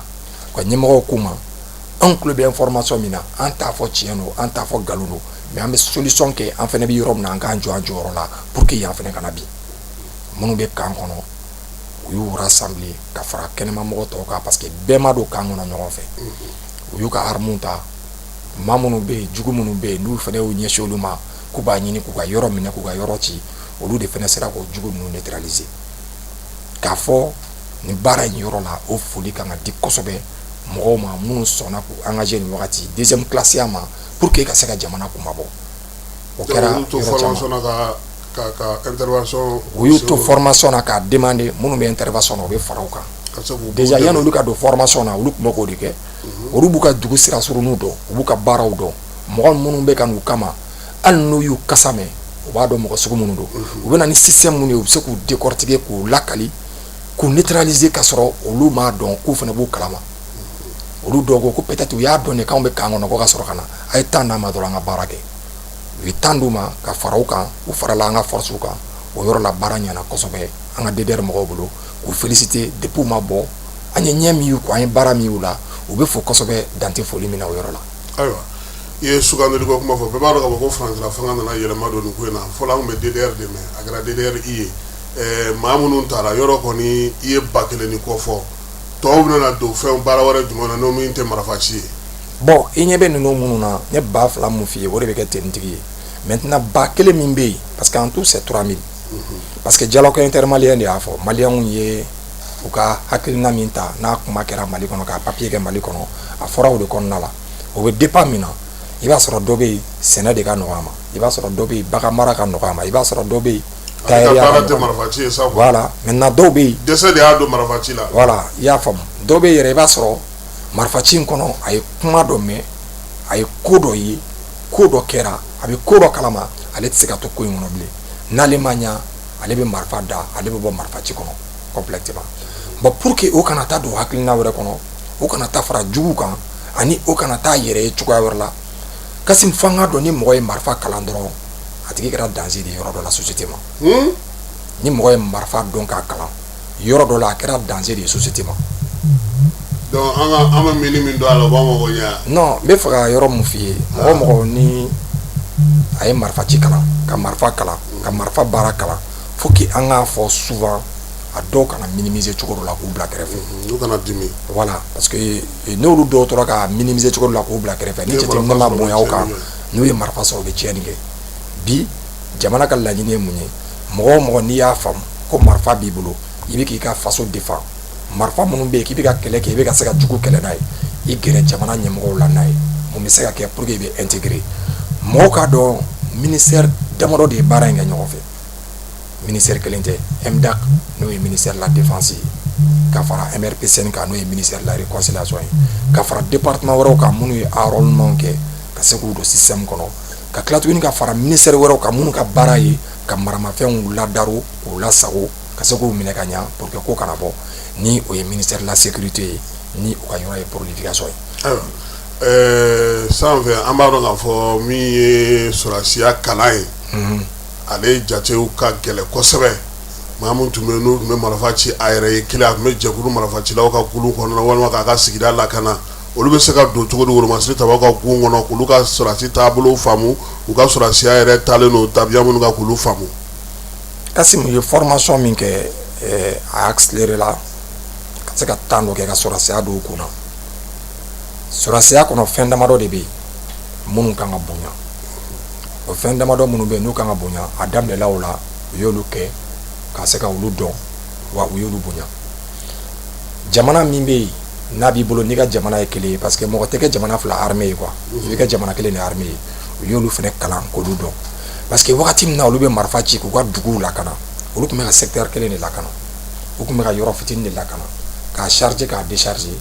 ka ɲɛmɔgɔw k'u ma: anw tulo bɛ information min na, an t'a fɔ tiɲɛ don, an t'a fɔ nkalon don, mais an bɛ solution kɛ. An fana bɛ yɔrɔ min na, an k'an jɔ an jɔyɔrɔ la pour que yan fana kana bin. Minnu bɛ camp kɔnɔ, u y'u rassembler ka fara kɛnɛmamɔgɔ tɔw kan, parce que bɛɛ ma don camp kɔnɔ ɲɔgɔn fɛ. U y'u ka armes ta. Maa minnu bɛ yen, jugu minnu bɛ yen, n'u fana y'u ɲɛsin olu ma k'u b'a ɲini k'u ka yɔrɔ minɛ, k'u ka yɔrɔ ci, olu de fana sera k'o jugu ninnu neutraliser. K'a fɔ nin baara in yɔrɔ la, o foli kan ka di kosɛbɛ mɔgɔw ma minnu sɔnna k'u engager nin wagati deuxième classe ya ma pour que ka se ka jamana kunmabɔ. O kɛra yɔrɔ caman. Ka intervention. U y'u to formation na k'a demander. Minnu bɛ intervention na, u bɛ fara u kan. Déjà, yanni olu ka don formation na, olu tun bɛ k'o de kɛ. Olu b'u ka dugu sira surunninw dɔn, u b'u ka baaraw dɔn. Mɔgɔ minnu bɛ ka n'u kama, hali n'u y'u kasa mɛn, u b'a dɔn mɔgɔ sugu minnu don. U bɛ na ni système minnu ye, u bɛ se k'u décortiquer, k'u lakali, k'u neutraliser, ka sɔrɔ olu m'a dɔn k'u fana b'u kalama. Olu dɔw ko ko peut-être u y'a dɔn de k'anw bɛ camp kɔnɔ, ko ka sɔrɔ ka na. A ye temps d'an ma dɔrɔn, an ka baara kɛ. U ye temps d'u ma ka fara u kan, u farala an ka force kan. O yɔrɔ la, baara ɲɛna kosɛbɛ an ka DDR mɔgɔw bolo, k'u féliciter. Depuis u ma bɔ, an ye ɲɛ min y'u kɔ, an ye baara min y'u la, u bɛ fo kosɛbɛ, dante foli min na o yɔrɔ la. Ayiwa, i ye sugandili ko kuma fɔ. Bɛɛ b'a dɔn k'a fɔ ko furancɛla fanga nana yɛlɛma don nin ko in na. Fɔlɔ, an tun bɛ DDR de mɛn, a kɛra DDRI ye. Maa minnu taara yɔrɔ kɔni, i ye 1000 ni kɔ fɔ. Tɔw bɛna don fɛn baara wɛrɛ jumɛn na n'o min tɛ marifa ci ye? Bon, i ɲɛ bɛ ninnu minnu na, ne 2000 mun f'i ye, o de bɛ kɛ tenitigi ye. Maintenant, 1000 min bɛ yen, parce que en tout c'est 3000, parce que dialogue intermalien de y'a fɔ maliyɛnw ye, u ka hakilina min ta n'a kuma kɛra Mali kɔnɔ, k'a papier kɛ Mali kɔnɔ, a fɔra o de kɔnɔna la. O bɛ dépend min na, i b'a sɔrɔ dɔ bɛ yen, sɛnɛ de ka nɔgɔ a ma, i b'a sɔrɔ dɔ bɛ yen, bagan mara ka nɔgɔ a ma, i b'a sɔrɔ dɔ bɛ yen, tailleur ka baara tɛ marifa ci ye sa. Voilà, maintenant dɔw bɛ yen, dɛsɛ de y'a don marifa ci la. Voilà, i y'a faamu. Dɔw bɛ yen yɛrɛ, i b'a sɔrɔ marifa ci in kɔnɔ, a ye kuma dɔ mɛn, a ye ko dɔ ye, ko dɔ kɛra, a bɛ ko dɔ kalama, ale tɛ se ka to ko in kɔnɔ bilen. N'ale ma ɲa, ale bɛ marifa da, ale bɛ bɔ marifa ci kɔnɔ complètement. Bon, pour que o kana taa don hakilina wɛrɛ kɔnɔ, o kana taa fara jugu kan, ani o kana taa yɛrɛ ye cogoya wɛrɛ la. Kasim, f'an ka dɔn, ni mɔgɔ ye marifa kalan dɔrɔn, a tigi kɛra danger de ye yɔrɔ dɔ la société ma. Ni mɔgɔ ye marifa dɔn k'a kalan yɔrɔ dɔ la, a kɛra danger de ye société ma. Donc an ka an bɛ mini min don a la, o b'an mago ɲɛ. Non, n bɛ fɛ ka yɔrɔ mun f'i ye, mɔgɔ o mɔgɔ ni a ye marifa ci kalan, ka marifa kalan, ka marifa baara kalan, faut que an k'a fɔ souvent, a dɔw kana minimiser cogo dɔ la k'u bila kɛrɛfɛ. U kana dimi. Voilà, parce que n'olu dɔw tora ka minimiser cogo dɔ la k'u bila kɛrɛfɛ, ni jateminɛ ma bonya o kan, n'u ye marifa sɔrɔ, u bɛ tiɲɛni kɛ. Bi jamana ka laɲini ye mun ye? Mɔgɔ o mɔgɔ n'i y'a faamu ko marifa b'i bolo, i bɛ k'i ka faso défend, marifa minnu bɛ yen k'i bɛ ka kɛlɛ kɛ, i bɛ ka se ka jugu kɛlɛ n'a ye, i gɛrɛ jamana ɲɛmɔgɔw la n'a ye. Mun bɛ se ka kɛ pour que i bɛ intégrer? Mɔgɔw k'a dɔn, ministère damadɔ de ye baara in kɛ ɲɔgɔn fɛ. Ministère kelen tɛ. MDAC, n'o ye ministère de la défense ye, ka fara MRPCN kan, n'o ye ministère de la réconciliation ye, ka fara département wɛrɛw kan minnu ye enrôlement kɛ ka se k'u don système kɔnɔ, ka tila tuguni ka fara ministère wɛrɛw kan minnu ka baara ye ka maramafɛnw ladaro k'u lasago, ka se k'u minɛ ka ɲa pour que ko kana bɔ, ni o ye ministère de la sécurité ye, ni u ka yɔrɔ ye prolification ye. Ayiwa, sanfɛ an b'a dɔn k'a fɔ min ye sɔrɔdasiya kalan ye, ale jatew ka gɛlɛn kosɛbɛ. Maa min tun bɛ n'u tun bɛ marifa ci a yɛrɛ ye kelen, a tun bɛ jɛkulu marifacilaw ka kulu kɔnɔna walima k'a ka sigida lakana, olu bɛ se ka don cogo di wolomasiri tabaw ka gun kɔnɔ k'olu ka sɔrɔdasi taabolo faamu, u ka sɔrɔdasiya yɛrɛ taalen don tabiya minnu kan k'olu faamu? Kasimu ye formation min kɛ, a accéléré la ka se ka temps dɔ kɛ ka sɔrɔdasiya don u kun na. Sɔrɔdasiya kɔnɔ, fɛn damadɔ de bɛ yen minnu kan ka bonya. O fɛn damadɔ minnu bɛ yen n'u kan ka bonya, a daminɛla o la, u y'olu kɛ ka se ka olu dɔn, wa u y'olu bonya. Jamana min bɛ yen n'a b'i bolo, n'i ka jamana ye kelen ye, parce que mɔgɔ tɛ kɛ jamana fila armée ye quoi, i bɛ kɛ jamana kelen de armée ye. U y'olu fana kalan k'olu dɔn, parce que wagati min na olu bɛ marifa ci k'u ka duguw lakana, olu tun bɛ ka secteur kelen de lakana, u tun bɛ ka yɔrɔ fitinin de lakana. K'a charger, k'a décharger,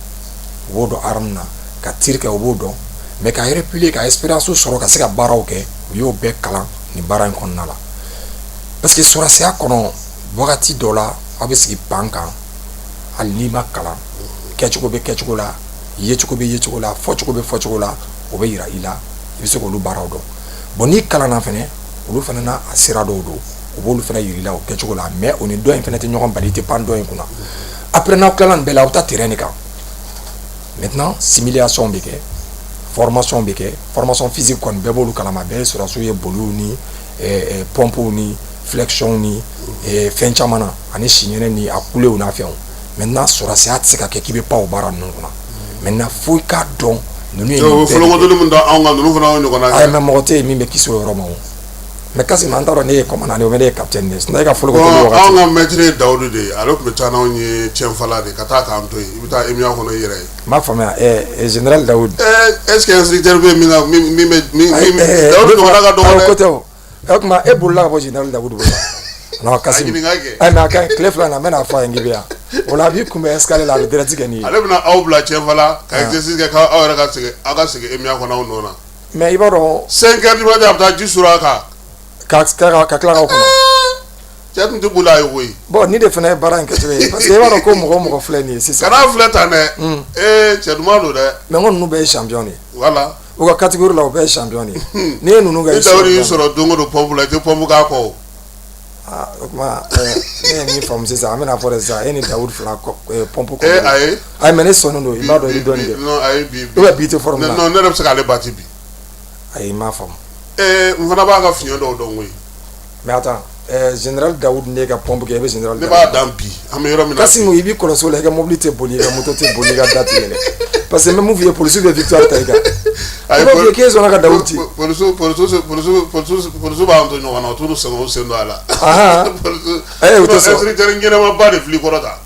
u b'o dɔn. Arme na, ka tir kɛ, u b'o dɔn. Mais ka replier, ka expérience sɔrɔ, ka se ka baaraw kɛ, u y'o bɛɛ kalan nin baara in kɔnɔna la. Parce que sɔrɔdasiya kɔnɔ, wagati dɔ la, aw bɛ sigi pan kan, hali n'i ma kalan, kɛcogo bɛ kɛcogo la, yecogo bɛ yecogo la, fɔcogo bɛ fɔcogo la, o bɛ yira i la, i bɛ se k'olu baaraw dɔn. Bon, n'i kalanna fɛnɛ, olu fana n'a a sira dɔw don, u b'olu fana yir'i la o kɛcogo la. Mais o ni dɔ in fana tɛ ɲɔgɔn bali, i tɛ pan dɔ in kunna. Après, n'aw tilala nin bɛɛ la, aw bɛ taa terrain de kan. Maintenant, simulation bɛ kɛ, formation bɛ kɛ. Formation physique kɔni, bɛɛ b'olu kalama, bɛɛ ye sɔrɔdasiw ye boliw ni pompew ni flexion ni fɛn caman na, ani siɲɛnɛ ni a kulew n'a fɛnw. Maintenant, sɔrɔdasiya tɛ se ka kɛ k'i bɛ pan o baara ninnu kunna. Maintenant, fo i k'a dɔn ninnu ye nin bɛɛ de kɛ. Folonkodoli min da anw kan, ninnu fana y'o ɲɔgɔnna Ayi kɛ. Mais mɔgɔ tɛ yen min bɛ kisi o yɔrɔ ma o. Mais Kassim, an t'a dɔn ne ye commandant de ye ou bien ne ye capitaine de ye, sinon e ka folokotoli Bon, wagati. Anw ka maître ye Dawudu de ye. Ale tun bɛ taa n'anw ye Tienfala de ka taa k'an to yen. I bɛ taa émission kɔnɔ i yɛrɛ ye. N m'a faamuya, général Daoud. Est ce que instructeur bɛ yen min ka min min bɛ min Ayi, min Dawudu ɲɔgɔnna ka dɔgɔ awɔ, ko dɛ. tɛ o. O tuma e bolila ka bɔ général Daoud bolo. Non, Kassim. A ɲininka kɛ. Ayi, mais a ka ɲi, tile 2 in na, n bɛna fɔ a ye n k'i bɛ yan. O la, a b'i kunbɛn escalier la, a bɛ direct kɛ n'i ye. Ale bɛna aw bila Tienfala ka exercice kɛ, k'aw yɛrɛ ka segin, aw ka segin émission kɔnɔ aw nɔ na. Mais i b'a dɔn. 5 heures du matin, a bɛ taa ji suru a kan. Ka tila k'aw kɔnɔ. Cɛ tun tɛ boli a ye koyi. Bon, ni de fana ye baara in kɛcogo ye, parce que i b'a dɔn ko mɔgɔ o mɔgɔ filɛ nin ye sisan. Kana filɛ tan dɛ. Ee, cɛ duman don dɛ. Mais n ko ninnu bɛɛ ye champion de ye. Voilà. U ka catégorie la, u bɛɛ ye champion de ye. N'i ye ninnu kɛ. Ni Dawudu y'i sɔrɔ don o don pompe la, i tɛ pompe k'a kɔ o. Ah, o tuma ne ye min faamu sisan, an bɛna fɔ de sisan, e ni Dawudu fila pompe. Ee, ayi. Ayi, mais ne sɔnnen don, i b'a dɔn i bɛ dɔɔnin kɛ. Non, ayi, bi. Ou bien bi tɛ forme na. Non, ne yɛrɛ bɛ se k'ale battre bi. Ayi, n m'a faamu. Ee, n fana b'a ka fiɲɛ dɔw dɔn koyi. Mais attends, général Daoud, ne ka pompe kɛ, e bɛ général. Ne b'a dan bi, an bɛ yɔrɔ min na. Kasimu, i b'i kɔlɔsi o la, i ka mobili tɛ boli, i ka moto tɛ boli, i ka da tɛ yɛlɛ. Parce que n bɛ mun f'i ye, polisiw bɛ victoire ta i kan. I b'a f'i ye k'e sɔnna ka Daoud ci. Polisiw polisiw polisiw polisiw polisiw b'an to ɲɔgɔn na, u t'u sɛgɛn u sen don a la. Ahan. Polisiw. U tɛ sɔn. Instructeur ɲɛnamaba de fili kɔrɔ ta.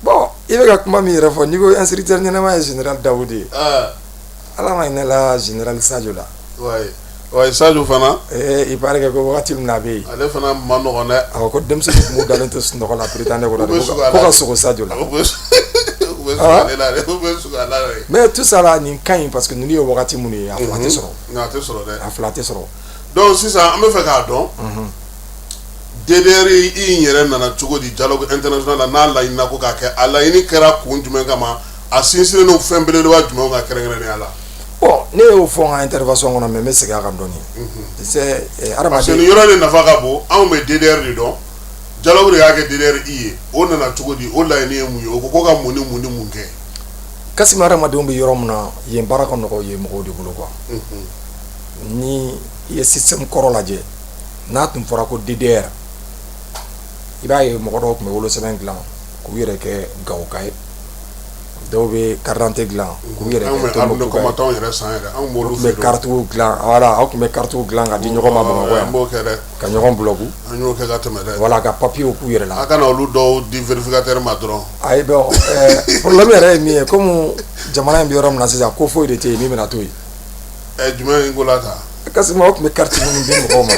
Bon, i bɛ ka kuma min yɛrɛ fɔ, n'i ko instructeur ɲɛnama ye général Daoud ye. Ala ma hinɛ la général Sadio la. Ouais. Ouais, Sadio fana. Ee, il paraît que ko wagati min na a bɛ yen. Ale fana ma nɔgɔn dɛ. Awɔ, ko denmisɛnnin tun b'u dalen to sunɔgɔ la Prytanée kɔnɔ U bɛ sugu a la. ko ka sogo Sadio la. U bɛ sugu ale la dɛ, u bɛ sugu a la dɛ. Mais tout ça là, nin ka ɲi, parce que ninnu ye wagati minnu ye, a fila tɛ sɔrɔ. Nka a tɛ sɔrɔ dɛ. A fila tɛ sɔrɔ. Donc sisan, an bɛ fɛ k'a dɔn, DDR in yɛrɛ nana cogo di dialogue international la? N'a laɲinina ko k'a kɛ, a laɲini kɛra kun jumɛn kama? A sinsinnen don fɛn belebeleba jumɛnw kan kɛrɛnkɛrɛnnenya la? Bon, ne y'o fɔ n ka intervention kɔnɔ, mais n bɛ segin a kan dɔɔni. Tu sais, Parce que hadamaden nin yɔrɔ de nafa ka bon. Anw bɛ DDR de dɔn, dialogue de y'a kɛ DDRI ye. O nana cogo di? O laɲini ye mun ye? O ko ko ka mun ni mun ni mun kɛ? Kassim, hadamadenw bɛ yɔrɔ min na, yen baara ka nɔgɔ yen mɔgɔw de bolo quoi. Ni i ye système kɔrɔ lajɛ, n'a tun fɔra ko DDR, i b'a ye mɔgɔ dɔw tun bɛ wolosɛbɛn dilan k'u yɛrɛ kɛ Gawoka ye, dɔw bɛ carte d'identité dilan k'u yɛrɛ Anw kɛ bɛ arme de Tombouctou ka ye. combattant yɛrɛ san yɛrɛ, anw b'olu Aw tun bɛ feere. karitiw dilan, voilà, aw tun bɛ karitiw dilan ka di ɲɔgɔn ma Bamakɔ An yan b'o kɛ dɛ. ka ɲɔgɔn bloquer. An y'o kɛ ka tɛmɛ dɛ. Voilà, ka papiers k'u yɛrɛ la. A kana olu dɔw di vérificateur ma dɔrɔn. Ayi, bon, problème yɛrɛ ye min ye, komi jamana in bɛ yɔrɔ min na sisan, ko foyi de tɛ yen min bɛna to yen. Ɛ, jumɛn in ko la ta? Kasim, aw tun bɛ carte minnu di mɔgɔw ma,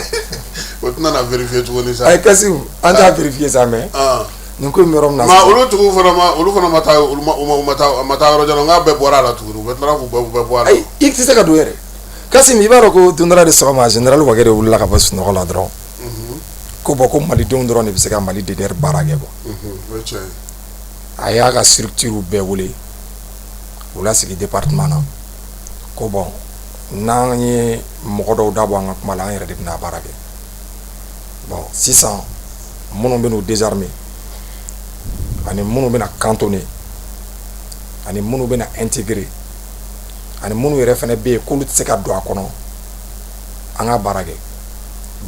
o tɛna na vérifier tuguni sa. Ayi Kasim, an t'a vérifier sa, mais nin ko in bɛ yɔrɔ min na Ma olu tigiw fana ma, olu fana ma taa, olu ma, u ma taa, a ma taa yɔrɔ jan, n k'a bɛɛ bɔra a la tuguni, u bɛ tila k'u bɛɛ bɔ a la. Ayi, i tɛ se ka don yɛrɛ. Kasim, i b'a dɔn ko don dɔ la de sɔgɔma, général Wagué de wulila ka bɔ sunɔgɔ la dɔrɔn ko bon, ko malidenw dɔrɔn de bɛ se ka Mali DDR baara kɛ quoi. O ye tiɲɛ ye. A y'a ka structure bɛɛ wele u lasigi département na ko bon, n'an ye mɔgɔ dɔw dabɔ an ka kuma la, an yɛrɛ de bɛna baara kɛ. Bon, sisan minnu bɛ n'u désarmer, ani minnu bɛna cantonner, ani minnu bɛna intégrer, ani minnu yɛrɛ fana bɛ yen k'olu tɛ se ka don a kɔnɔ, an ka baara kɛ.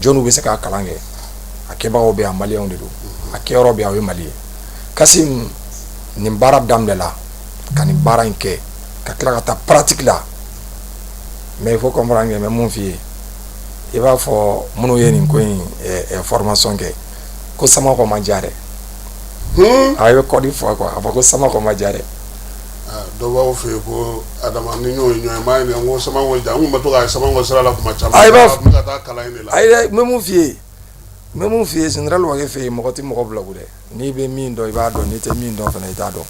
Jɔnniw bɛ se k'a kalan kɛ? A kɛbagaw bɛ yan, maliyɛnw de don. A kɛyɔrɔ bɛ yan, o ye Mali ye. Kasim, nin baara daminɛla ka nin baara in kɛ ka tila ka taa pratique la. Mais il faut comprendre que n bɛ mun f'i ye, i b'a fɔ minnu ye nin ko in formation kɛ ko Samakɔ ma diya dɛ. A bɛ kɔdi fɔ quoi, a fɔ ko Samakɔ ma diya dɛ. Dɔw b'aw fɛ yen ko Adama ni y'o ye ɲɔgɔn ye, n b'a ɲininka n ko Samakɔ ja, n kun bɛ to k'a ye Samakɔ sira la kuma caman. A, i b'a fɔ n bɛ ka taa kalan in de la. Ayi dɛ, n bɛ mun f'i ye, n bɛ mun f'i ye, général Wagué fɛ yen, mɔgɔ tɛ mɔgɔ bila dɛ. N'i bɛ min dɔn, i b'a dɔn. N'i tɛ min dɔn fana, i t'a dɔn.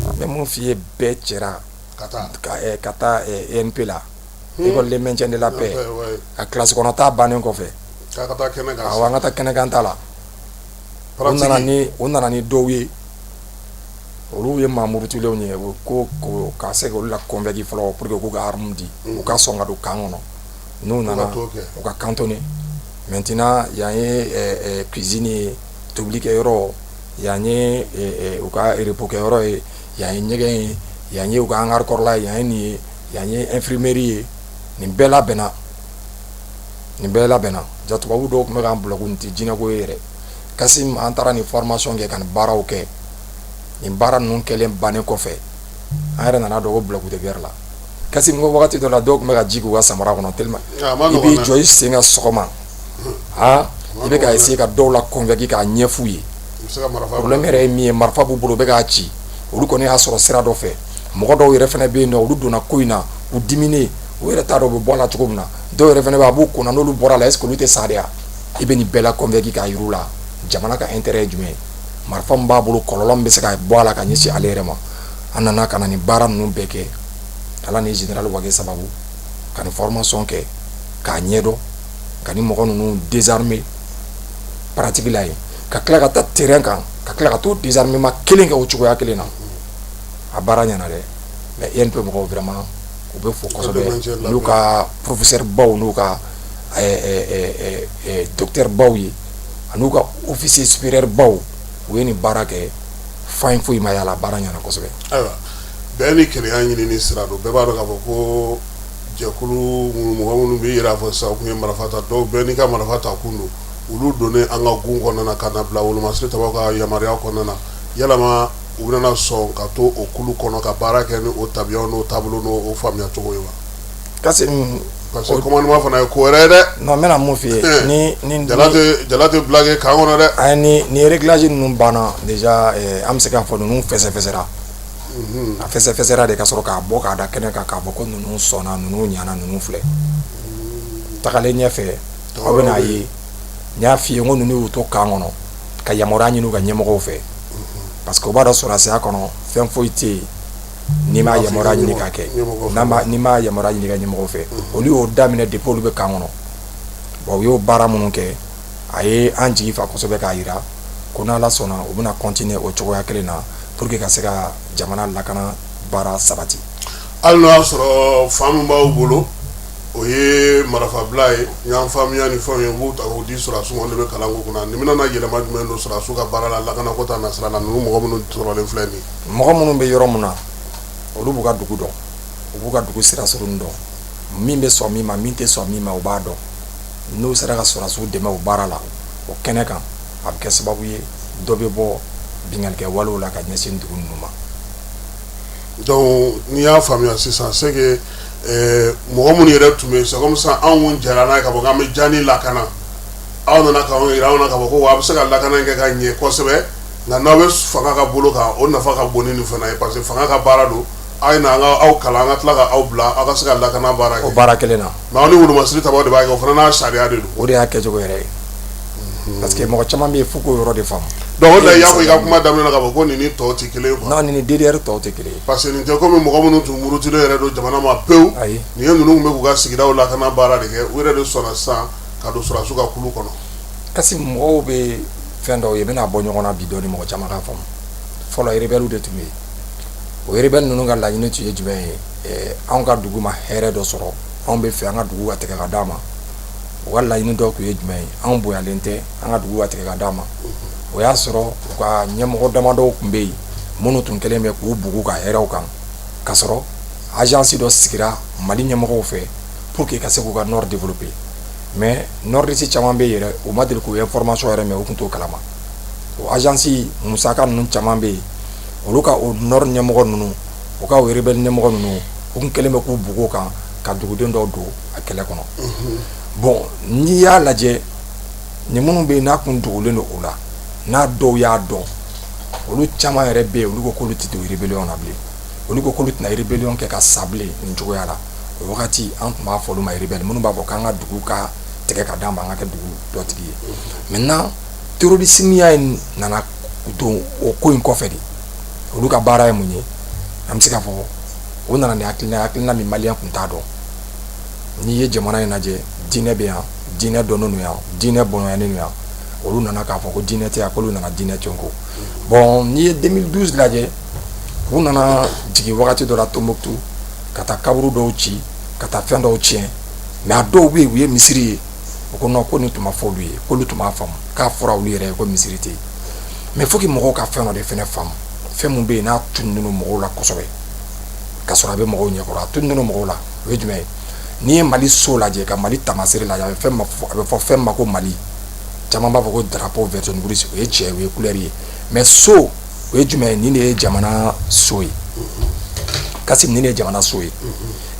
N bɛ mun f'i ye, bɛɛ cɛra ka taa ENP la, école de maintien de la paix, ka classe kɔnɔta bannen kɔfɛ. K'a ka taa kɛnɛ kan. Awɔ, an ka taa kɛnɛkan ta la. U nana ni dɔw ye, olu ye maa murutilenw ye. U ko ka se k'olu la convaincre fɔlɔ pour que k'u ka arme di, u ka sɔn ka don camp kɔnɔ. N'u nana, u ka cantonner. Maintenant, yan ye cuisine ye, tobili kɛ yɔrɔ, yan ye u ka repos kɛ yɔrɔ ye, yan ye ɲɛgɛn ye, yan ye u ka hangar kɔrɔla ye, yan ye nin ye, yan ye infirmerie ye. Nin bɛɛ labɛnna, nin bɛɛ labɛnna. Ja tubabu dɔw tun bɛ k'an bila ko nin tɛ jinɛko ye yɛrɛ. Kasim, an taara nin formation kɛ ka nin baaraw kɛ. Nin baara ninnu kɛlen bannen kɔfɛ, an yɛrɛ nana dɔn ko bloc tɛ guerre la. Kasim, ko wagati dɔ la, dɔw tun bɛ ka ji k'u ka samara kɔnɔ tellement i b'i jɔ i sen ka sɔgɔma, han, i bɛ ka essayer ka dɔw la convaincre k'a ɲɛf'u ye. Problème yɛrɛ ye min ye, marifa b'u bolo, u bɛ k'a ci. Olu kɔni y'a sɔrɔ sira dɔ fɛ. Mɔgɔ dɔw yɛrɛ fana bɛ yen nɔ, olu donna ko in na, u diminen, u yɛrɛ t'a dɔn u bɛ bɔ a la cogo min na. Dɔw yɛrɛ fana bɛ yen, a b'u kunna, n'olu bɔra a la, est ce que olu tɛ sa de wa? I bɛ nin bɛɛ la convaincre k'a yir'u la jamana ka intérêt ye jumɛn ye, marifa min b'a bolo, kɔlɔlɔ min bɛ se ka bɔ a la ka ɲɛsin ale yɛrɛ ma. An nana ka na nin baara ninnu bɛɛ kɛ. Ala ni général Wagué sababu, ka nin formation kɛ k'a ɲɛdɔn, ka ni mɔgɔ ninnu désarmer pratique la yen, ka tila ka taa terrain kan, ka tila ka t'o désarmement kelen kɛ o cogoya kelen na. A baara ɲɛna dɛ. Mais INP mɔgɔw, vraiment, u bɛ fo kosɛbɛ, n'u ka professeur baw, n'u ka docteur baw ye, ani ka officier supérieur baw. U ye nin baara kɛ, faille foyi ma y'a la, baara ɲɛna kosɛbɛ. Ayiwa, bɛɛ ni kelenya ɲini sira don. Bɛɛ b'a dɔn k'a fɔ ko jɛkulu mɔgɔ minnu bɛ yɛrɛ fɔ sisan, u tun ye marifa ta, dɔw bɛɛ n'i ka marifa ta kun don. Olu donnen an ka gun kɔnɔna na ka na bila wolomasiri tabaw ka yamaruya kɔnɔna na, yalama u bɛna sɔn ka to o kulu kɔnɔ ka baara kɛ ni o tabiyaw n'o taabolo n'o faamuya cogo ye wa? Kasim. Parce que commandement fana ye ko wɛrɛ ye dɛ. Non, n bɛna mun f'i ye, ni jala tɛ, jala tɛ blague camp kɔnɔ dɛ. Ayi, ni réglage ninnu banna déjà, an bɛ se k'a fɔ ninnu fɛsɛfɛsɛra. A fɛsɛfɛsɛra de ka sɔrɔ k'a bɔ k'a da kɛnɛ kan, k'a fɔ ko ninnu sɔnna, ninnu ɲana, ninnu filɛ. Tagalen ɲɛfɛ, aw bɛn'a ye. N y'a f'i ye n ko ninnu y'u to camp kɔnɔ ka yamaruya ɲini u ka ɲɛmɔgɔw fɛ, parce que u b'a dɔn sɔrɔdasiya kɔnɔ, fɛn foyi tɛ yen n'i m'a yamaruya ɲini ka kɛ, n'i m'a yamaruya ɲini ka ɲɛmɔgɔw fɛ. Olu y'o daminɛ depuis olu bɛ camp kɔnɔ. Bon, u y'o baara minnu kɛ, a ye an jigi fa kosɛbɛ, k'a jira ko n'Ala sɔnna, u bɛna continuer o cogoya kelen na pour que ka se ka jamana lakana baara sabati. Hali n'o y'a sɔrɔ fan min b'aw bolo, o ye marifabila ye, ɲɔgɔn faamuya ni fɛnw ye, u b'u ta k'u di sɔrɔdasiw ma, olu de bɛ kalan k'u kunna. Nin bɛna yɛlɛma jumɛn don sɔrɔdasiw ka baara la, lakanako ta nasira la, ninnu mɔgɔ minnu sɔrɔlen filɛ nin ye? Mɔgɔ minnu bɛ yɔrɔ min na, olu b'u ka dugu dɔn, u b'u ka dugu sira surunnin dɔn, min bɛ sɔn min ma, min tɛ sɔn min ma, u b'a dɔn. N'u sera ka sɔrɔdasiw dɛmɛ o baara la o kɛnɛ kan, a bɛ kɛ sababu ye dɔ bɛ bɔ binkannikɛ walew la ka ɲɛsin dugu ninnu ma. Donc n'i y'a faamuya sisan, c'est que mɔgɔ minnu yɛrɛ tun bɛ yen, c'est comme ça anw kun jɛra n'a ye k'a fɔ k'an bɛ Jani lakana. Aw nana k'anw yira anw na k'a fɔ ko a bɛ se ka lakana in kɛ ka ɲɛ kosɛbɛ, nka n'aw bɛ fanga ka bolo kan, o nafa ka bon ni nin fana ye, parce que fanga ka baara don. A ye na an ka aw kalan, an ka tila ka aw bila aw ka se ka lakana baara kɛ. O baara kelen na. Mais aw ni wolomasiri tabaw de b'a kɛ, o fana n'a sariya de don. O de y'a kɛcogo yɛrɛ ye, parce que mɔgɔ caman bɛ yen, f'u k'o yɔrɔ de faamu. Donc o de la i y'a fɔ i ka kuma daminɛ na k'a fɔ ko nin ni tɔw tɛ kelen ye quoi. Non, nin ni DDR tɔw tɛ kelen ye. Parce que nin tɛ komi mɔgɔ minnu tun murutilen yɛrɛ don jamana ma pewu. Ayi. Nin ye ninnu tun bɛ k'u ka sigidaw lakana baara de kɛ, u yɛrɛ de sɔnna sisan ka don sɔrɔdasiw ka kulu kɔnɔ. Kasi mɔgɔw bɛ fɛn dɔw ye, n bɛna bɔ ɲɔgɔn na bi dɔɔni, mɔgɔ caman k'a faamu. Fɔlɔ, rebelle de tun bɛ yen. O rebelle ninnu ka laɲini tun ye jumɛn ye? Anw ka dugu ma hɛrɛ dɔ sɔrɔ, anw bɛ fɛ an ka dugu ka tigɛ ka d'an ma. U ka laɲini dɔ tun ye jumɛn ye? Anw bonyalen tɛ, an ka dugu ka tigɛ ka d'an ma. O y'a sɔrɔ u ka ɲɛmɔgɔ damadɔw tun bɛ yen minnu tun kɛlen bɛ k'u bugu ka hɛrɛw kan, ka sɔrɔ agence dɔ sigira Mali ɲɛmɔgɔw fɛ pour que ka se k'u ka nord développer. Mais nordiste caman bɛ yen yɛrɛ, u ma deli k'u information yɛrɛ mɛn, u tun t'o kalama. O agence musaka ninnu caman bɛ yen, olu ka o nord ɲɛmɔgɔ ninnu, u ka o rebelle ɲɛmɔgɔ ninnu, u tun kɛlen bɛ k'u bugu kan ka duguden dɔw don a kɛlɛ kɔnɔ. Bon, n'i y'a lajɛ, nin minnu bɛ yen n'a kun dogolen don o la, n'a dɔw y'a dɔn, olu caman yɛrɛ bɛ yen, olu ko k'olu tɛ don rébellion na bilen. Olu ko k'olu tɛna rébellion kɛ ka sa bilen nin cogoya la. O wagati, an tun b'a fɔ olu ma rebelle, minnu b'a fɔ k'an ka dugu ka tigɛ ka d'an ma, an ka kɛ dugu dɔ tigi ye. Maintenant, terrorisme ya in nana don o ko in kɔfɛ de. Olu ka baara ye mun ye? An bɛ se k'a fɔ o nana ni hakilina, hakilina min maliyɛn tun t'a dɔn. N'i ye jamana in lajɛ, diinɛ bɛ yan, diinɛ dɔnnen don yan, diinɛ bonyanen don yan. Olu nana k'a fɔ ko diinɛ tɛ yan, k'olu nana diinɛ ko. Bon, n'i ye 2012 lajɛ, u nana jigin wagati dɔ la Tombouctou, ka taa kaburu dɔw ci, ka taa fɛn dɔw tiɲɛ. Mais a dɔw bɛ yen, u ye misiri ye, u ko non, ko nin tun ma fɔ olu ye, k'olu tun b'a faamu k'a fɔra olu yɛrɛ ye ko misiri tɛ yen. Mais faut que mɔgɔw ka fɛn dɔ de fɛnɛ faamu, fɛn mun bɛ yen n'a tununnen don mɔgɔw la kosɛbɛ, ka sɔrɔ a bɛ mɔgɔw ɲɛkɔrɔ, a tununnen don mɔgɔw la, o ye jumɛn ye? N'i ye Mali so lajɛ, ka Mali taamasere lajɛ, a bɛ fɔ fɛn ma ko Mali. Caman b'a fɔ ko drapeau vert, jaune, rouge. O ye tiɲɛ, o ye couleur ye. Mais so, o ye jumɛn ye? Nin de ye jamana so ye. Kasim, nin de ye jamana so ye.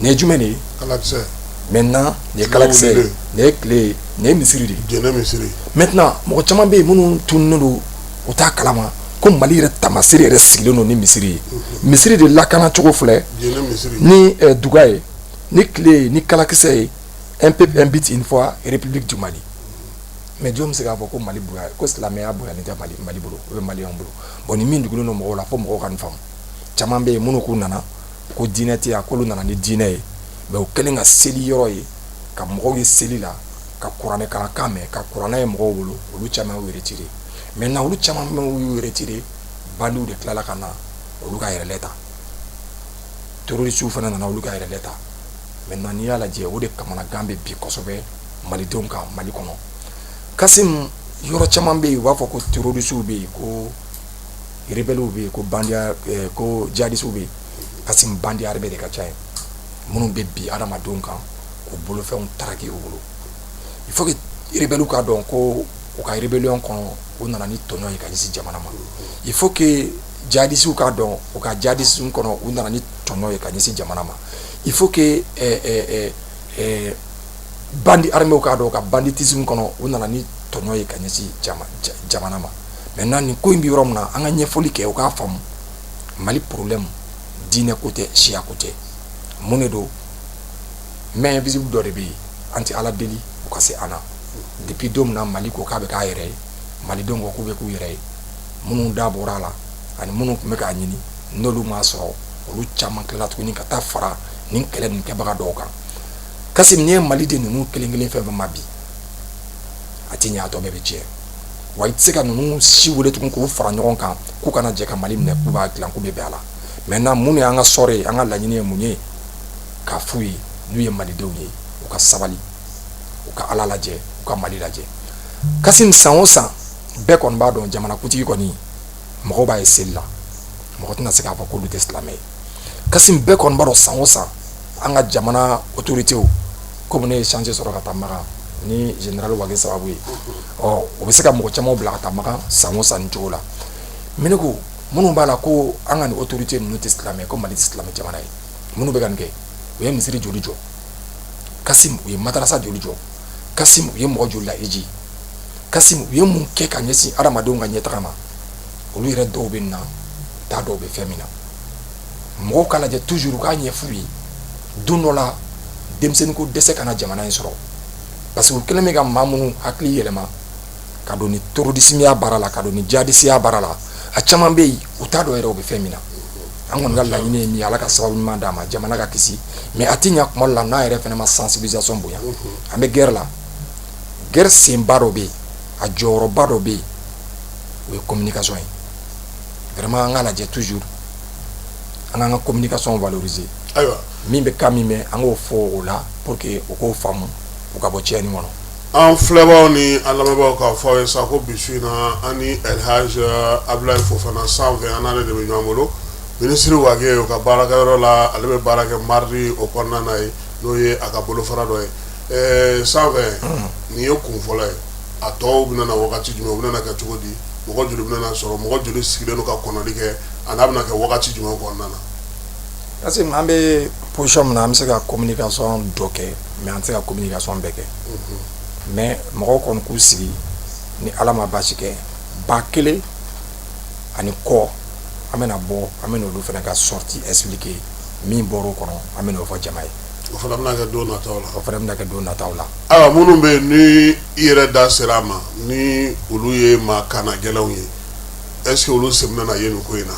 Nin ye jumɛn de ye? Kalakisɛ. Maintenant, nin ye kalakisɛ ye, nin ye tile ye, nin ye misiri de ye. Jɛnɛ misiri. Maintenant, mɔgɔ caman bɛ yen minnu tununnen don, u t'a kalama ko Mali yɛrɛ taamasere yɛrɛ sigilen don ni misiri ye. Misiri de lakana cogo filɛ. Jɛnɛ misiri. Ni duga ye, ni tile ye, ni kalakisɛ ye, un peuple, un but, une foi, République du Mali. Mais jɔn bɛ se k'a fɔ ko Mali bonya, ko silamɛya bonyalen tɛ Mali bolo, o bɛ maliyɛnw bolo? Bon, ni min dugulen don mɔgɔw la, fo mɔgɔw ka nin faamu. Caman bɛ yen minnu k'u nana ko diinɛ tɛ yan, k'olu nana ni diinɛ ye. Mais u kɛlen ka seli yɔrɔ ye, ka mɔgɔw ye seli la, ka kuranɛ kalankan mɛn, ka kuranɛ ye mɔgɔw bolo, olu caman y'u retiré. Maintenant, olu caman y'u retiré, bandiw de tilala ka na olu ka yɛrɛlɛ ta, terrorisiw fana nana olu ka yɛrɛlɛ ta. Maintenant, n'i y'a lajɛ, o de kamanagan bɛ bi kosɛbɛ malidenw kan Mali kɔnɔ. Kasim, yɔrɔ caman bɛ yen, u b'a fɔ ko terrorisiw bɛ yen, ko rebelles bɛ yen, ko bandiya, ko jihadisiw bɛ yen. Kasim, bandit armé de ka ca yen, minnu bɛ bi adamadenw kan k'u bolofɛnw taraki u bolo. Il faut que rebelles k'a dɔn ko u ka rébellion kɔnɔ, u nana ni tɔɲɔ ye ka ɲɛsin jamana ma. Il faut que jihadisiw k'a dɔn, u ka jihadisme kɔnɔ, u nana ni tɔɲɔ ye ka ɲɛsin jamana ma. Il faut que bandit armés k'a dɔn, u ka banditisme kɔnɔ, u nana ni tɔɲɔ ye ka ɲɛsin jamana ma. Maintenant, nin ko in bɛ yɔrɔ min na, an ka ɲɛfɔli kɛ, u k'a faamu. Mali problème, diinɛ ko tɛ, siya ko tɛ. Mun de don? Main invisible dɔ de bɛ yen. An tɛ Ala deli u ka se an na. Depuis don min na Mali ko k'a bɛ k'a yɛrɛ ye, malidenw ko k'u bɛ k'u yɛrɛ ye, minnu da bɔra a la ani minnu tun bɛ k'a ɲini, n'olu m'a sɔrɔ, olu caman tilala tuguni ka taa fara nin kɛlɛ nin kɛbaga dɔw kan. Kasim, n'i ye maliden ninnu kelen kelen fɛn fɛn ma bi, a tɛ ɲɛ, a tɔ bɛɛ bɛ tiɲɛ. Wa i tɛ se ka ninnu si wele tugun k'u fara ɲɔgɔn kan k'u kana jɛ ka Mali minɛ, k'u b'a dilan, k'u bɛ bɛn a la. Maintenant, mun de y'an ka sɔrɔ ye? An ka laɲini ye mun ye? K'a f'u ye, n'u ye malidenw ye, u ka sabali, u ka Ala lajɛ, u ka Mali lajɛ. Kasim, san o san, bɛɛ kɔni b'a dɔn, jamanakuntigi kɔni, mɔgɔw b'a ye seli la, mɔgɔ tɛna se k'a fɔ k'olu tɛ silamɛ ye. Kasim, bɛɛ kɔni b'a dɔn, san o san, an ka jamana autorités, komi ne ye chance sɔrɔ ka taa Makan ni général Wage sababu ye, ɔ o bɛ se ka mɔgɔ caman bila ka taa Makan san o san nin cogo la. Mais ne ko, minnu b'a la ko an ka nin autorité ninnu tɛ silamɛ, ko Mali tɛ silamɛ jamana ye, minnu bɛ ka nin kɛ, u ye misiri joli jɔ? Kasim, u ye madarasa joli jɔ? Kasim, u ye mɔgɔ joli la hiji? Kasim, u ye mun kɛ ka ɲɛsin adamadenw ka ɲɛtaga ma? Olu yɛrɛ dɔw bɛ na, t'a dɔw bɛ fɛn min na. Mɔgɔw k'a lajɛ toujours, u k'a ɲɛf'u ye, don dɔ la denmisɛnnin ko dɛsɛ kana jamana in sɔrɔ, parce que u kɛlen bɛ ka maa minnu hakili yɛlɛma ka don ni terrorisme baara la, ka don ni djihadisme baara la, a caman bɛ yen, u t'a dɔn yɛrɛ u bɛ fɛn min na. An kɔni ka laɲini ye min ye, Ala ka sababu ɲuman d'an ma, jamana ka kisi. Mais a tɛ ɲɛ kuma dɔ la n'an yɛrɛ fana ma sensibilisation bonya. An bɛ guerre la, guerre senba dɔ bɛ yen, a jɔyɔrɔba dɔ bɛ yen, o ye communication ye. Vraiment, an k'a lajɛ toujours, an k'an ka communication valoriser. Min bɛ kan min mɛn, an k'o fɔ o la pour que u k'o faamu, u ka bɔ tiɲɛni kɔnɔ. An filɛbaaw ni an lamɛnbaaw, k'a fɔ aw ye sa ko bi su in na, an ni Elhaj Abulayi Fofana sanfɛ, an n'ale de bɛ ɲɔgɔn bolo, minisiri Wage, o ka baarakɛyɔrɔ la. Ale bɛ baara kɛ mardi o kɔnɔna na ye, n'o ye a ka bolofara dɔ ye. Sanfɛ, nin ye kun fɔlɔ ye. A tɔw bɛna na wagati jumɛn? U bɛna kɛ cogo di? Mɔgɔ joli bɛna sɔrɔ? Mɔgɔ joli sigilen don ka kɔnɔli kɛ? A n'a bɛna kɛ wagati jumɛn kɔnɔna na? Parce que an bɛ position min na, an bɛ se ka communication dɔ kɛ, mais an tɛ se ka communication bɛɛ kɛ. Mais mɔgɔw kɔni k'u sigi, ni Ala ma baasi kɛ, 1000 ani kɔ, an bɛna bɔ, an bɛna olu fana ka sortie expliquer. Min bɔr'o kɔnɔ, an bɛna o fɔ jama ye. O fana bɛna kɛ don nataw la? O fana bɛna kɛ don nataw la. Ayiwa, minnu bɛ yen ni i yɛrɛ da sera a ma, ni olu ye maa kana gɛlɛnw ye, est ce que olu sen bɛna ye nin ko in na?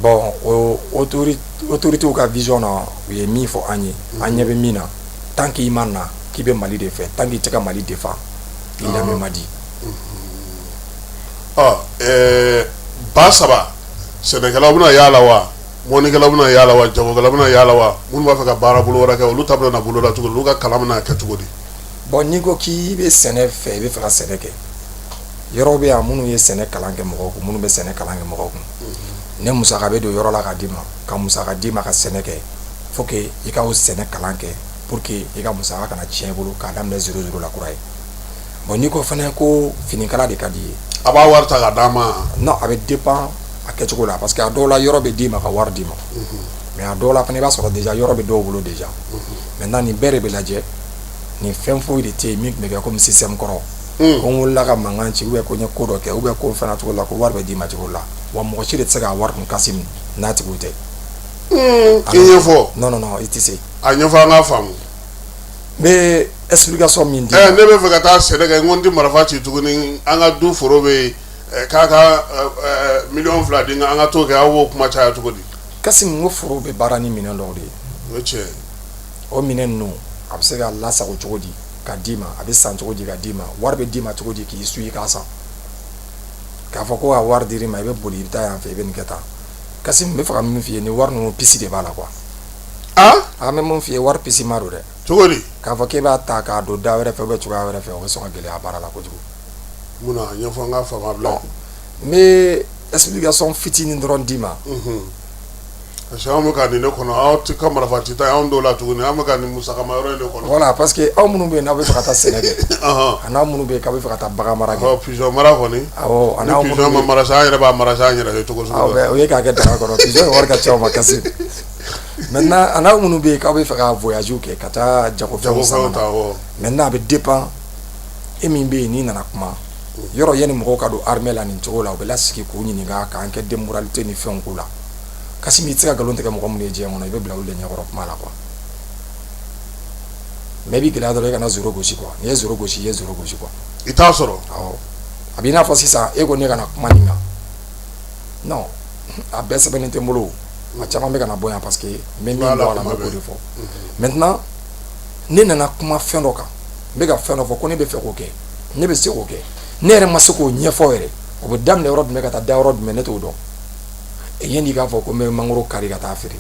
Bon, o autorités ka vision na, u ye min fɔ an ye, an ɲɛ bɛ min na, tant que i ma na k'i bɛ Mali de fɛ, tant que i tɛ ka Mali défend, i lamɛn man di. Ɔ 3000, sɛnɛkɛlaw bɛna y'a la wa? Mɔnikɛlaw bɛna y'a la wa? Jagokɛlaw bɛna y'a la wa? Minnu b'a fɛ ka baara bolo wɛrɛ kɛ, olu ta bɛna na boloda cogo di? Olu ka kalan bɛna kɛ cogo di? Bon, n'i ko k'i bɛ sɛnɛ fɛ, i bɛ fɛ ka sɛnɛ kɛ, yɔrɔ bɛ yan minnu ye sɛnɛ kalan kɛ mɔgɔw kun, minnu bɛ sɛnɛ kalan kɛ mɔgɔw kun, ne musaka bɛ don yɔrɔ la ka d'i ma, ka musaka d'i ma ka sɛnɛ kɛ, faut que i ka o sɛnɛ kalan kɛ pour que i ka musaka kana tiɲɛ i bolo k'a daminɛ zéro zéro la kura ye. Bon, n'i ko fana ko finikala de ka di i ye. A b'a wari ta ka d'a ma? Non, a bɛ dépend a kɛcogo la, parce que a dɔw la yɔrɔ bɛ d'i ma ka wari d'i ma, mais a dɔw la fana i b'a sɔrɔ déjà yɔrɔ bɛ dɔw bolo déjà. Maintenant, nin bɛɛ de bɛ lajɛ. Nin fɛn foyi de tɛ yen min tun bɛ kɛ comme système kɔrɔ, ko n wulila ka mankan ci, ou bien ko n ye ko dɔ kɛ, ou bien ko fɛnɛ cogo la ko wari bɛ d'i ma cogo la. Wa mɔgɔ si de tɛ se k'a wari kun kasi n'a tigiw tɛ. I ɲɛfɔ. Non, non, non, i tɛ se. A ɲɛfɔ, an k'a faamu. N bɛ explication min di. Ne bɛ fɛ ka taa sɛnɛ kɛ, n ko n tɛ marifa ci tuguni, an ka du foro bɛ yen, k'a ka 2 miliyɔn di, an ka t'o kɛ, aw b'o kuma caya cogo di? Kasi, n ko foro bɛ baara ni minɛn dɔw de ye. O ye tiɲɛ ye. O minɛn ninnu, a bɛ se ka lasago cogo di ka d'i ma? A bɛ san cogo di ka d'i ma? Wari bɛ d'i ma cogo di k'i su i k'a san? K'a fɔ ko a wari dir'i ma, i bɛ boli, i bɛ taa yan fɛ, i bɛ nin kɛ tan. Kasi, n bɛ fɛ ka min f'i ye, nin wari ninnu pisi de b'a la quoi. An bɛ mun f'i ye, wari pisi ma don dɛ. Cogo di? K'a fɔ k'e b'a ta k'a don da wɛrɛ fɛ ou bien cogoya wɛrɛ fɛ, o bɛ sɔn ka gɛlɛya baara la kojugu. Munna? A ɲɛfɔ, an k'a faamu, Abulayi. N bɛ explication fitinin dɔrɔn d'i ma. Parce que anw bɛ ka nin de kɔnɔ, aw tɛ ka marifa ci ta ye, anw t'o la tuguni, an bɛ ka nin musakama yɔrɔ in de kɔnɔ. Voilà, parce que aw minnu bɛ yen n'aw bɛ fɛ ka taa sɛnɛ kɛ, a n'aw minnu bɛ yen k'aw bɛ fɛ ka taa bagan mara kɛ. Pigeon mara kɔni. Awɔ, a n'aw minnu pigeon ma mara sa, an yɛrɛ b'a mara sa an yɛrɛ ye cogo sugu dɔ. O ye k'a kɛ daga kɔnɔ, pigeon wari ka ca o ma kasi. Maintenant, a n'aw minnu bɛ yen k'aw bɛ fɛ ka voyage kɛ ka taa jagofɛnw san ka na. Maintenant, a bɛ dépend e min bɛ yen n'i nana kuma yɔrɔ, yanni mɔgɔw ka don armée la nin cogo la, u bɛ lasigi k'u ɲininka k'an kɛ de moralité ni fɛnw k'u la. Kasi, i tɛ se ka nkalon tigɛ mɔgɔ minnu ye diɲɛ kɔnɔ, i bɛ bila olu de ɲɛkɔrɔ kuma la quoi. Mais i b'i gɛlɛya dɔrɔn, i kana zéro gosi quoi. N'i ye zéro gosi, i ye zéro gosi quoi. I t'a sɔrɔ. Awɔ, a b'i n'a fɔ sisan e ko ne kana kuma nin kan. Non, a bɛɛ sɛbɛnnen tɛ n bolo, a caman bɛ ka na bɔ yan parce que n bɛ min dɔn a la, n bɛ k'o de fɔ. Maintenant, ne nana kuma fɛn dɔ kan, n bɛ ka fɛn dɔ fɔ ko ne bɛ fɛ k'o kɛ, ne bɛ se k'o kɛ, ne yɛrɛ ma se k'o ɲɛfɔ yɛrɛ. O bɛ daminɛ yɔrɔ jumɛn ka taa da yɔrɔ jumɛn, ne t'o dɔn. Yanni i k'a fɔ ko n bɛ mangoro kari ka taa feere,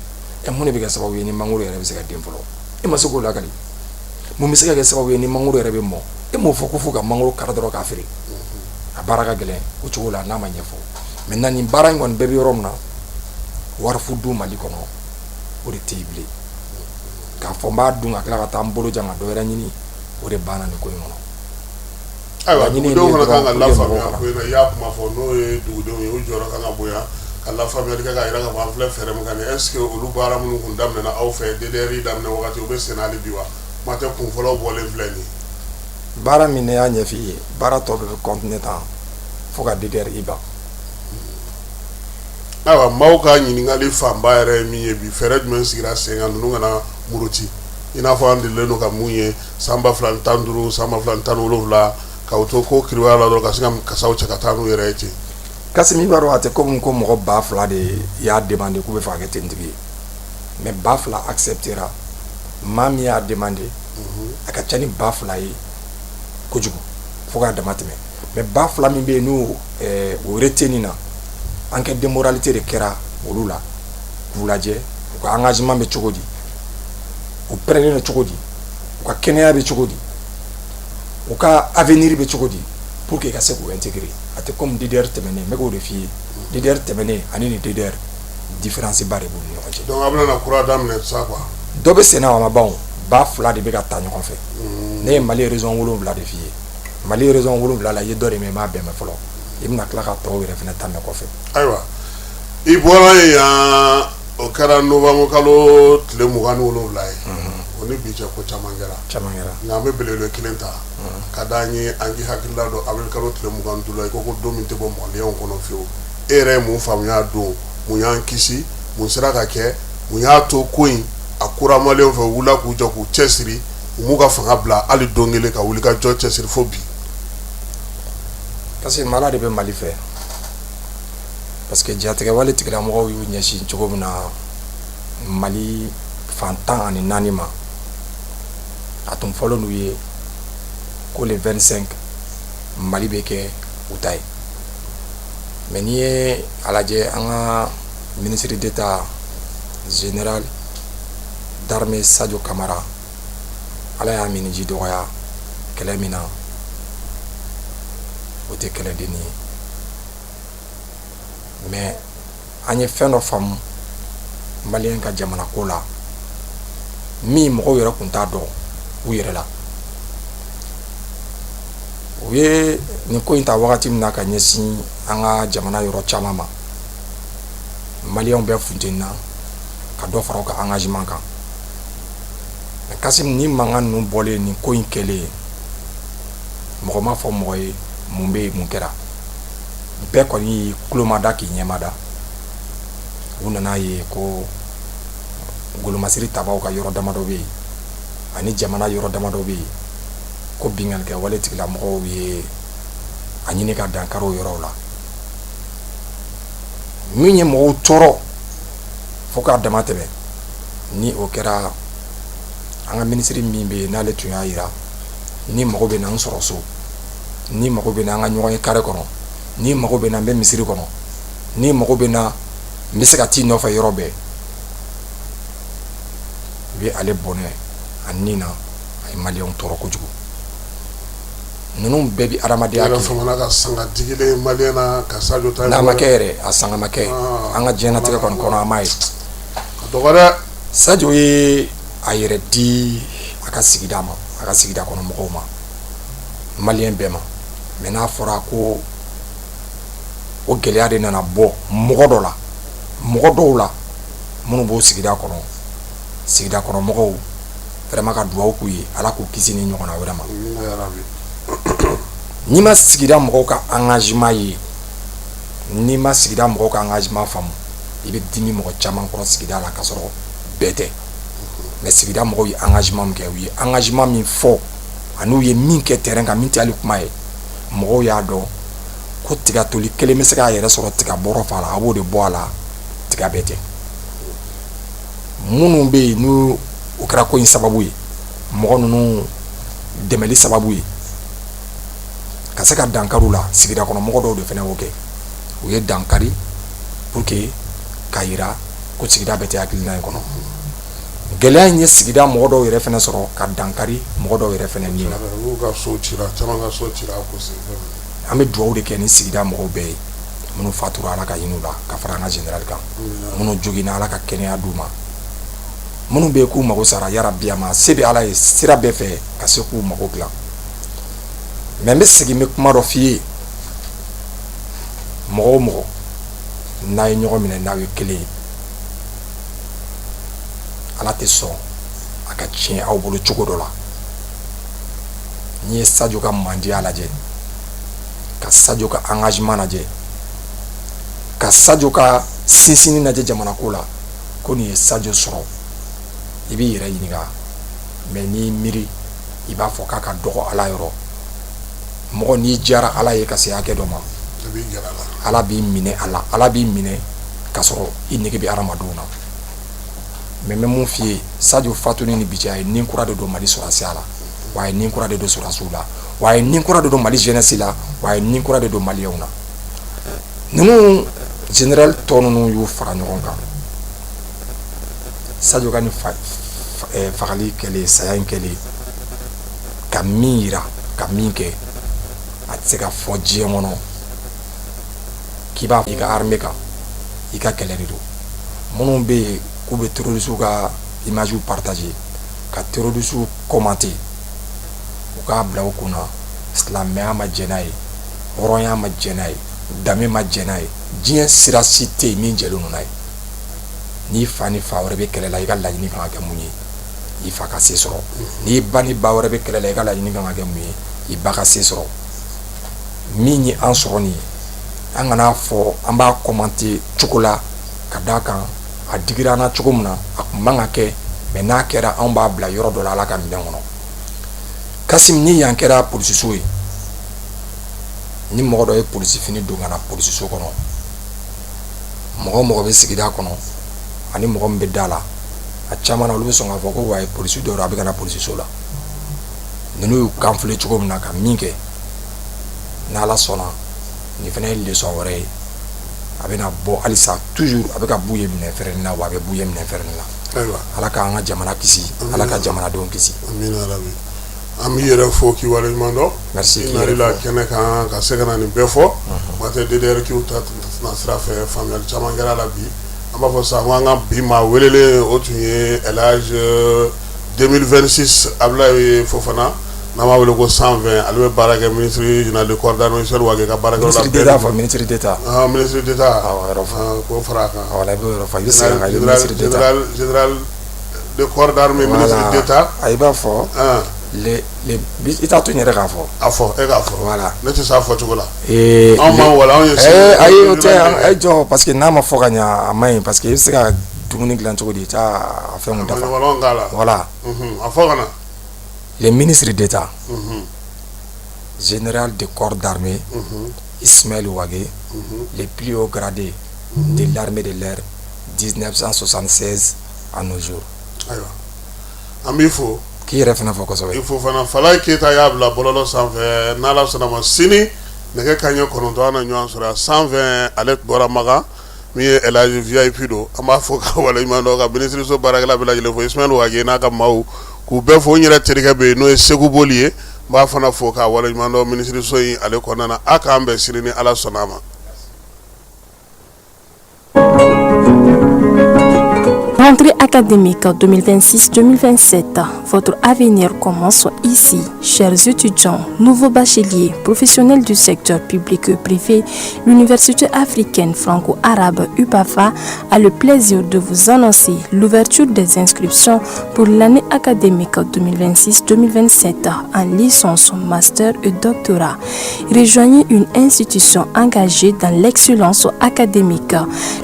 ɛ, mun de bɛ kɛ sababu ye ni mangoro yɛrɛ bɛ se ka den fɔlɔ? E ma se k'o lakali. Mun bɛ se ka kɛ sababu ye ni mangoro yɛrɛ bɛ mɔ? E m'o fɔ ko fo ka mangoro kari dɔrɔn k'a feere. A baara ka gɛlɛn o cogo la n'a ma ɲɛfɔ. Maintenant, nin baara in kɔni bɛɛ bɛ yɔrɔ min na, wari fu dun Mali kɔnɔ, o de tɛ yen bilen. K'a fɔ n b'a dun ka tila ka taa n bolo jan ka dɔ wɛrɛ ɲini, o de banna nin ko in kɔnɔ. Ayiwa, dugudenw fana kan ka lafaamuya ko in na. I y'a kuma fɔ, n'o ye dugudenw ye, u jɔyɔrɔ kan ka bonya ka lafaamuyali kɛ k'a jira k'a fɔ an filɛ fɛɛrɛ min kan nin. Est ce que olu baara minnu kun daminɛna aw fɛ DDR daminɛ wagati, u bɛ sen hali bi wa? Kuma tɛ kun fɔlɔw bɔlen filɛ nin ye. Baara min ne y'a ɲɛf'i ye, baara tɔ bɛɛ bɛ continuer tan fo ka DDR ban. Ayiwa, maaw ka ɲininkali fanba yɛrɛ ye min ye bi, fɛɛrɛ jumɛn sigira sen kan ninnu kana muruti, i n'a fɔ an delilen don ka mun ye san 2015, san 2017, k'aw to ko kiriwaya la dɔrɔn ka se ka kasaw cɛ ka taa n'u yɛrɛ ye ten? Kassim, i b'a dɔn, a tɛ komi ko mɔgɔ 2000 de y'a demandé k'u bɛ fɛ ka kɛ tenitigi ye, mais 2000 acceptera. Maa min y'a demandé, a ka ca ni 2000 ye kojugu fo k'a dama tɛmɛ, mais 2000 min bɛ yen, n'o o retenu na, enquête de moralité de kɛra olu la k'u lajɛ u ka engagement bɛ cogo di, u pɛrɛnnen don cogo di, u ka kɛnɛya bɛ cogo di, u ka avenir bɛ cogo di, pour que i ka se k'u intégrer. A tɛ comme DDR tɛmɛnen. N bɛ k'o de f'i ye, DDR tɛmɛnen ani ni DDR, différence ba de b'u ni ɲɔgɔn cɛ. Donc a bɛna na kura daminɛ sa quoi. Dɔ bɛ senna, a ma ban o. 2000 de bɛ ka ta ɲɔgɔn fɛ. Ne ye Mali région 7 de f'i ye. Mali région 7 la, i ye dɔ de mɛn, i m'a bɛɛ mɛn fɔlɔ. I bɛna tila ka tɔw yɛrɛ fana ta mɛn kɔfɛ. Ayiwa, i bɔra yen yan, o kɛra novembre kalo tile 27 ye. O ni bi cɛ, ko caman kɛra. Caman kɛra. Nka an bɛ belebele kelen ta ka d'an ye, an k'i hakilila dɔn. Avril kalo tile 25 la, i ko ko don min tɛ bɔ maliyɛnw kɔnɔ fiyewu. E yɛrɛ ye mun faamuya don? Mun y'an kisi? Mun sera ka kɛ? Mun y'a to ko in a kura maliyɛnw fɛ, u wulila k'u jɔ k'u cɛsiri, u m'u ka fanga bila hali don kelen, ka wuli ka jɔ cɛsiri fo bi? Parce que Ala de bɛ Mali fɛ, parce que jatigɛwale tigilamɔgɔw y'u ɲɛsin cogo min na Mali fan 14 ma, a tun fɔlen n'u ye ko le 25, Mali bɛ kɛ u ta ye. Mais n'i ye a lajɛ, an ka ministre d'État, général d'armée Sadio Kamara, Ala y'a miniji dɔgɔya kɛlɛ min na, o tɛ kɛlɛdenni ye. Mais an ye fɛn dɔ faamu maliyɛn ka jamana ko la, min mɔgɔw yɛrɛ tun t'a dɔn u yɛrɛ la. U ye nin ko in ta wagati min na ka ɲɛsin an ka jamana yɔrɔ caman ma, maliyɛnw bɛɛ funteni na ka dɔ fara u ka engagement kan. Mais Kassim, ni mankan ninnu bɔlen, nin ko in kɛlen, mɔgɔ ma fɔ mɔgɔ ye mun bɛ yen, mun kɛra. Bɛɛ kɔni y'i tulo da k'i ɲɛma da. U nana ye ko golomasiri tabaw ka yɔrɔ damadɔ bɛ yen ani jamana yɔrɔ damadɔ bɛ yen, ko binkannikɛ wale tigilamɔgɔw ye a ɲini ka dankari o yɔrɔw la. Min ye mɔgɔw tɔɔrɔ fo k'a dama tɛmɛ, ni o kɛra an ka minisiri min bɛ yen, n'ale tun y'a jira ni mago bɛ na n sɔrɔ so, ni mago bɛ na an ka ɲɔgɔn ye carré kɔnɔ, ni mago bɛ na n bɛ misiri kɔnɔ, ni mago bɛ na n bɛ se ka t'i nɔfɛ yɔrɔ bɛɛ, u ye ale bɔnɛ a ni na. A ye maliyɛnw tɔɔrɔ kojugu. Ninnu bɛɛ bɛ adamadenya kɛ. Famana ka sanga digilen maliyɛn na ka Sadio ta. N'a ma kɛ yɛrɛ, a sanga ma kɛ an ka diɲɛlatigɛ kɔni kɔnɔ, an m'a ye. A dɔgɔ dɛ. Sadio ye a yɛrɛ di a ka sigida ma, a ka sigida kɔnɔ mɔgɔw ma, maliyɛn bɛɛ ma. Mais n'a fɔra ko o gɛlɛya de nana bɔ mɔgɔ dɔ la, mɔgɔ dɔw la minnu b'o sigida kɔnɔ, sigida kɔnɔ mɔgɔw vraiment ka dugawu k'u ye, Ala k'u kisi ni ɲɔgɔnna wɛrɛ ma. N'i ma sigida mɔgɔw ka engagement ye, n'i ma sigida mɔgɔw ka engagement faamu, i bɛ dimi mɔgɔ caman kɔrɔ sigida la, k'a sɔrɔ bɛɛ tɛ. Mais sigida mɔgɔw ye engagement min kɛ, u ye engagement min fɔ ani u ye min kɛ terrain kan, min tɛ hali kuma ye, mɔgɔw y'a dɔn ko tigatoli kelen bɛ se k'a yɛrɛ sɔrɔ tiga bɔrɔ fa la, a b'o de bɔ a la, tiga bɛɛ tɛ. Minnu bɛ yen, n'u o kɛra ko in sababu ye, mɔgɔ ninnu dɛmɛli sababu ye ka se ka dankari u la, sigida kɔnɔ mɔgɔ dɔw de fana y'o kɛ. U ye dankari pour que k'a jira ko sigida bɛɛ tɛ hakilina in kɔnɔ. Gɛlɛya in ye sigida mɔgɔ dɔw yɛrɛ fana sɔrɔ ka dankari mɔgɔ dɔw yɛrɛ fana ni na. An bɛ dugawu de kɛ ni sigida mɔgɔw bɛɛ ye. Minnu fatura, Ala ka hinɛ u la ka fara an ka général kan. Minnu joginna, Ala ka kɛnɛya d'u ma. Minnu bɛ yen k'u mago sara, yarabi a ma se bɛ Ala ye sira bɛɛ fɛ ka se k'u mago dilan. Mais n bɛ segin, n bɛ kuma dɔ f'i ye: mɔgɔ o mɔgɔ n'a ye ɲɔgɔn minɛ, n'aw ye kelen ye, Ala tɛ sɔn a ka tiɲɛ aw bolo cogo dɔ la. N'i ye Sadio ka mandiya lajɛ, ka Sadio ka engagement lajɛ, ka Sadio ka sinsinni lajɛ jamana ko la, ko nin ye Sadio sɔrɔ, i b'i yɛrɛ ɲininka. Mais n'i miiri, i b'a fɔ k'a ka dɔgɔ Ala yɔrɔ. Mɔgɔ n'i diyara Ala ye ka se hakɛ dɔ ma, Ala b'i minɛ a la, Ala b'i minɛ k'a sɔrɔ i nege bɛ hadamadenw na. Mais n bɛ mun f'i ye, Sadio fatuni ni bi cɛ, a ye nin kura de don Mali sɔrɔdasiya la, wa a ye nin kura de don sɔrɔdasiw la, wa a ye nin kura de don Mali jeunesse la, wa a ye nin kura de don maliyɛnw na. Ninnu général tɔ ninnu y'u fara ɲɔgɔn kan. Sadio ka nin fagali kɛlen, saya in kɛlen, ka min yira, ka min kɛ, a tɛ se ka fɔ diɲɛ kɔnɔ k'i b'a i ka armée kan, i ka kɛlɛ de don. Minnu bɛ yen k'u bɛ terroristes ka image partager, ka terroristes commenter, u k'a bila u kunna, silamɛya ma jɛn n'a ye, hɔrɔnya ma jɛn n'a ye, danbe ma jɛn n'a ye, diɲɛ sira si tɛ yen min jɛlen don n'a ye. N'i fa ni fa wɛrɛ bɛ kɛlɛ la, i ka laɲini kan ka kɛ mun ye? I fa ka se sɔrɔ. N'i ba ni ba wɛrɛ bɛ kɛlɛ la, i ka laɲini kan ka kɛ mun ye? I ba ka se sɔrɔ. Min ye an sɔrɔ nin ye, an kana fɔ an b'a commenter cogo la ka d'a kan a digira an na cogo min na, a kun man ka kɛ. Mais n'a kɛra, anw b'a bila yɔrɔ dɔ la Ala ka minɛn kɔnɔ. Kasim, ni yan kɛra polisiso ye, ni mɔgɔ dɔ ye polisi fini don ka na polisiso kɔnɔ, mɔgɔ o mɔgɔ bɛ sigida kɔnɔ ani mɔgɔ min bɛ da la, a caman na, olu bɛ sɔn k'a fɔ ko wa polisi dɔw a bɛ ka na polisiso la. Ninnu y'u kan filɛ cogo min na ka min kɛ, n'Ala sɔnna, nin fana ye leçon wɛrɛ ye. A bɛna bɔ halisa, toujours a bɛ ka b'u ye minɛ fɛrɛnin na, wa a bɛ b'u ye minɛ fɛrɛnin na. Ala k'an ka jamana kisi, Ala ka jamanadenw kisi. An b'i yɛrɛ fo k'i waleɲuman dɔn. Merci. I nali la kɛnɛ kan ka se ka na nin bɛɛ fɔ. Kuma tɛ DDRQ ta na sira fɛ, faamuyali caman kɛra la bi. An b'a fɔ sa ko an ka bi maa welelen, o tun ye El Hadj 2026 Abulaye Fofana, n'an b'a wele ko 120. Ale bɛ baara kɛ ministre général de corps d'armée Michel Wagué ka baarakɛyɔrɔ la. Ministre d'État fɔ, ministre d'État. Ah, ministre d'État. Awɔ, yɔrɔ fɔ. K'o fara a kan. Voilà, i b'o yɔrɔ fɔ, i bɛ segin a kan, i bɛ ministre d'État. Général de corps d'armée, ministre d'État. A i b'a fɔ. Le le i t'a to n yɛrɛ k'a fɔ. A fɔ, e k'a fɔ. Voilà. Ne tɛ s'a fɔ cogo la. Ee. Anw m'an wala, anw ye. Ee, ayi, o tɛ, e jɔ, parce que n'a ma fɔ ka ɲa, a man ɲi, parce que i bɛ se ka dumuni dilan cogo di, i t'a fɛnw dafa. K'a la. Voilà. A fɔ ka na. Le ministre d'État, général de corps d'armée, Ismaël Wagué, le plus haut gradé de l'armée de l'air 1976 à nos jours. Ayiwa, an b'i fo. K'i yɛrɛ fana fɔ kosɛbɛ. I fo fana. Falaye Keyita y'a bila bɔlɔlɔ sanfɛ. N'Ala sɔnna ma, sini nɛgɛ kanɲɛ 9, an na ɲɔgɔn sɔrɔ yan. 120, ale bɔra Makan, min ye El Hadj VIP don. An b'a fɔ ka waleɲuman dɔn, ka minisiriso baarakɛla bɛɛ lajɛlen fo, Ismaël Wagué n'a ka maaw, k'u bɛɛ fo. N yɛrɛ terikɛ bɛ yen, n'o ye Segu Boli ye, n b'a fana fo k'a waleɲuman dɔn minisiriso in ale kɔnɔna na. A k'an bɛn sini ni Ala sɔnna a ma. Rentrée académique 2026-2027, votre avenir commence ici. Chers étudiants, nouveaux bacheliers, professionnels du secteur public et privé, l'Université africaine franco-arabe UPAFA a le plaisir de vous annoncer l'ouverture des inscriptions pour l'année académique 2026-2027 en licence, master et doctorat. Rejoignez une institution engagée dans l'excellence académique,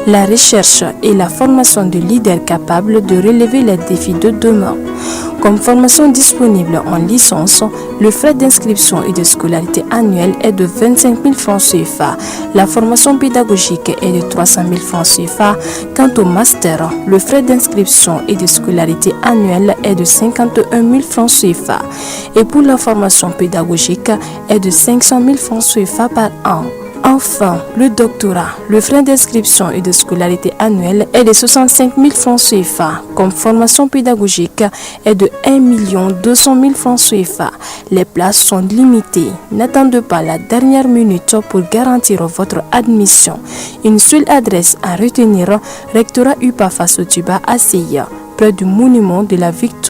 la recherche et la formation de leaders capables de relever les défis de demain. Comme formation disponible en licence, le frais d'inscription et de scolarité annuel est de 25 000 francs CFA. La formation pédagogique est de 300 000 francs CFA. Quant au master, le frais d'inscription et de scolarité annuel est de 51 000 francs CFA. Et pour la formation pédagogique est de 500 000 francs CFA par an. Enfin, le doctorat, le frais d'inscription et de scolarité annuel est de 65 000 francs CFA. Comme formation pédagogique est de 1 200 000 francs CFA. Les places sont limitées. N'attendez pas la dernière minute pour garantir votre admission. Une seule adresse à retenir, rectorat UPAFA Sotuba ACI, près du monument de la Victoire.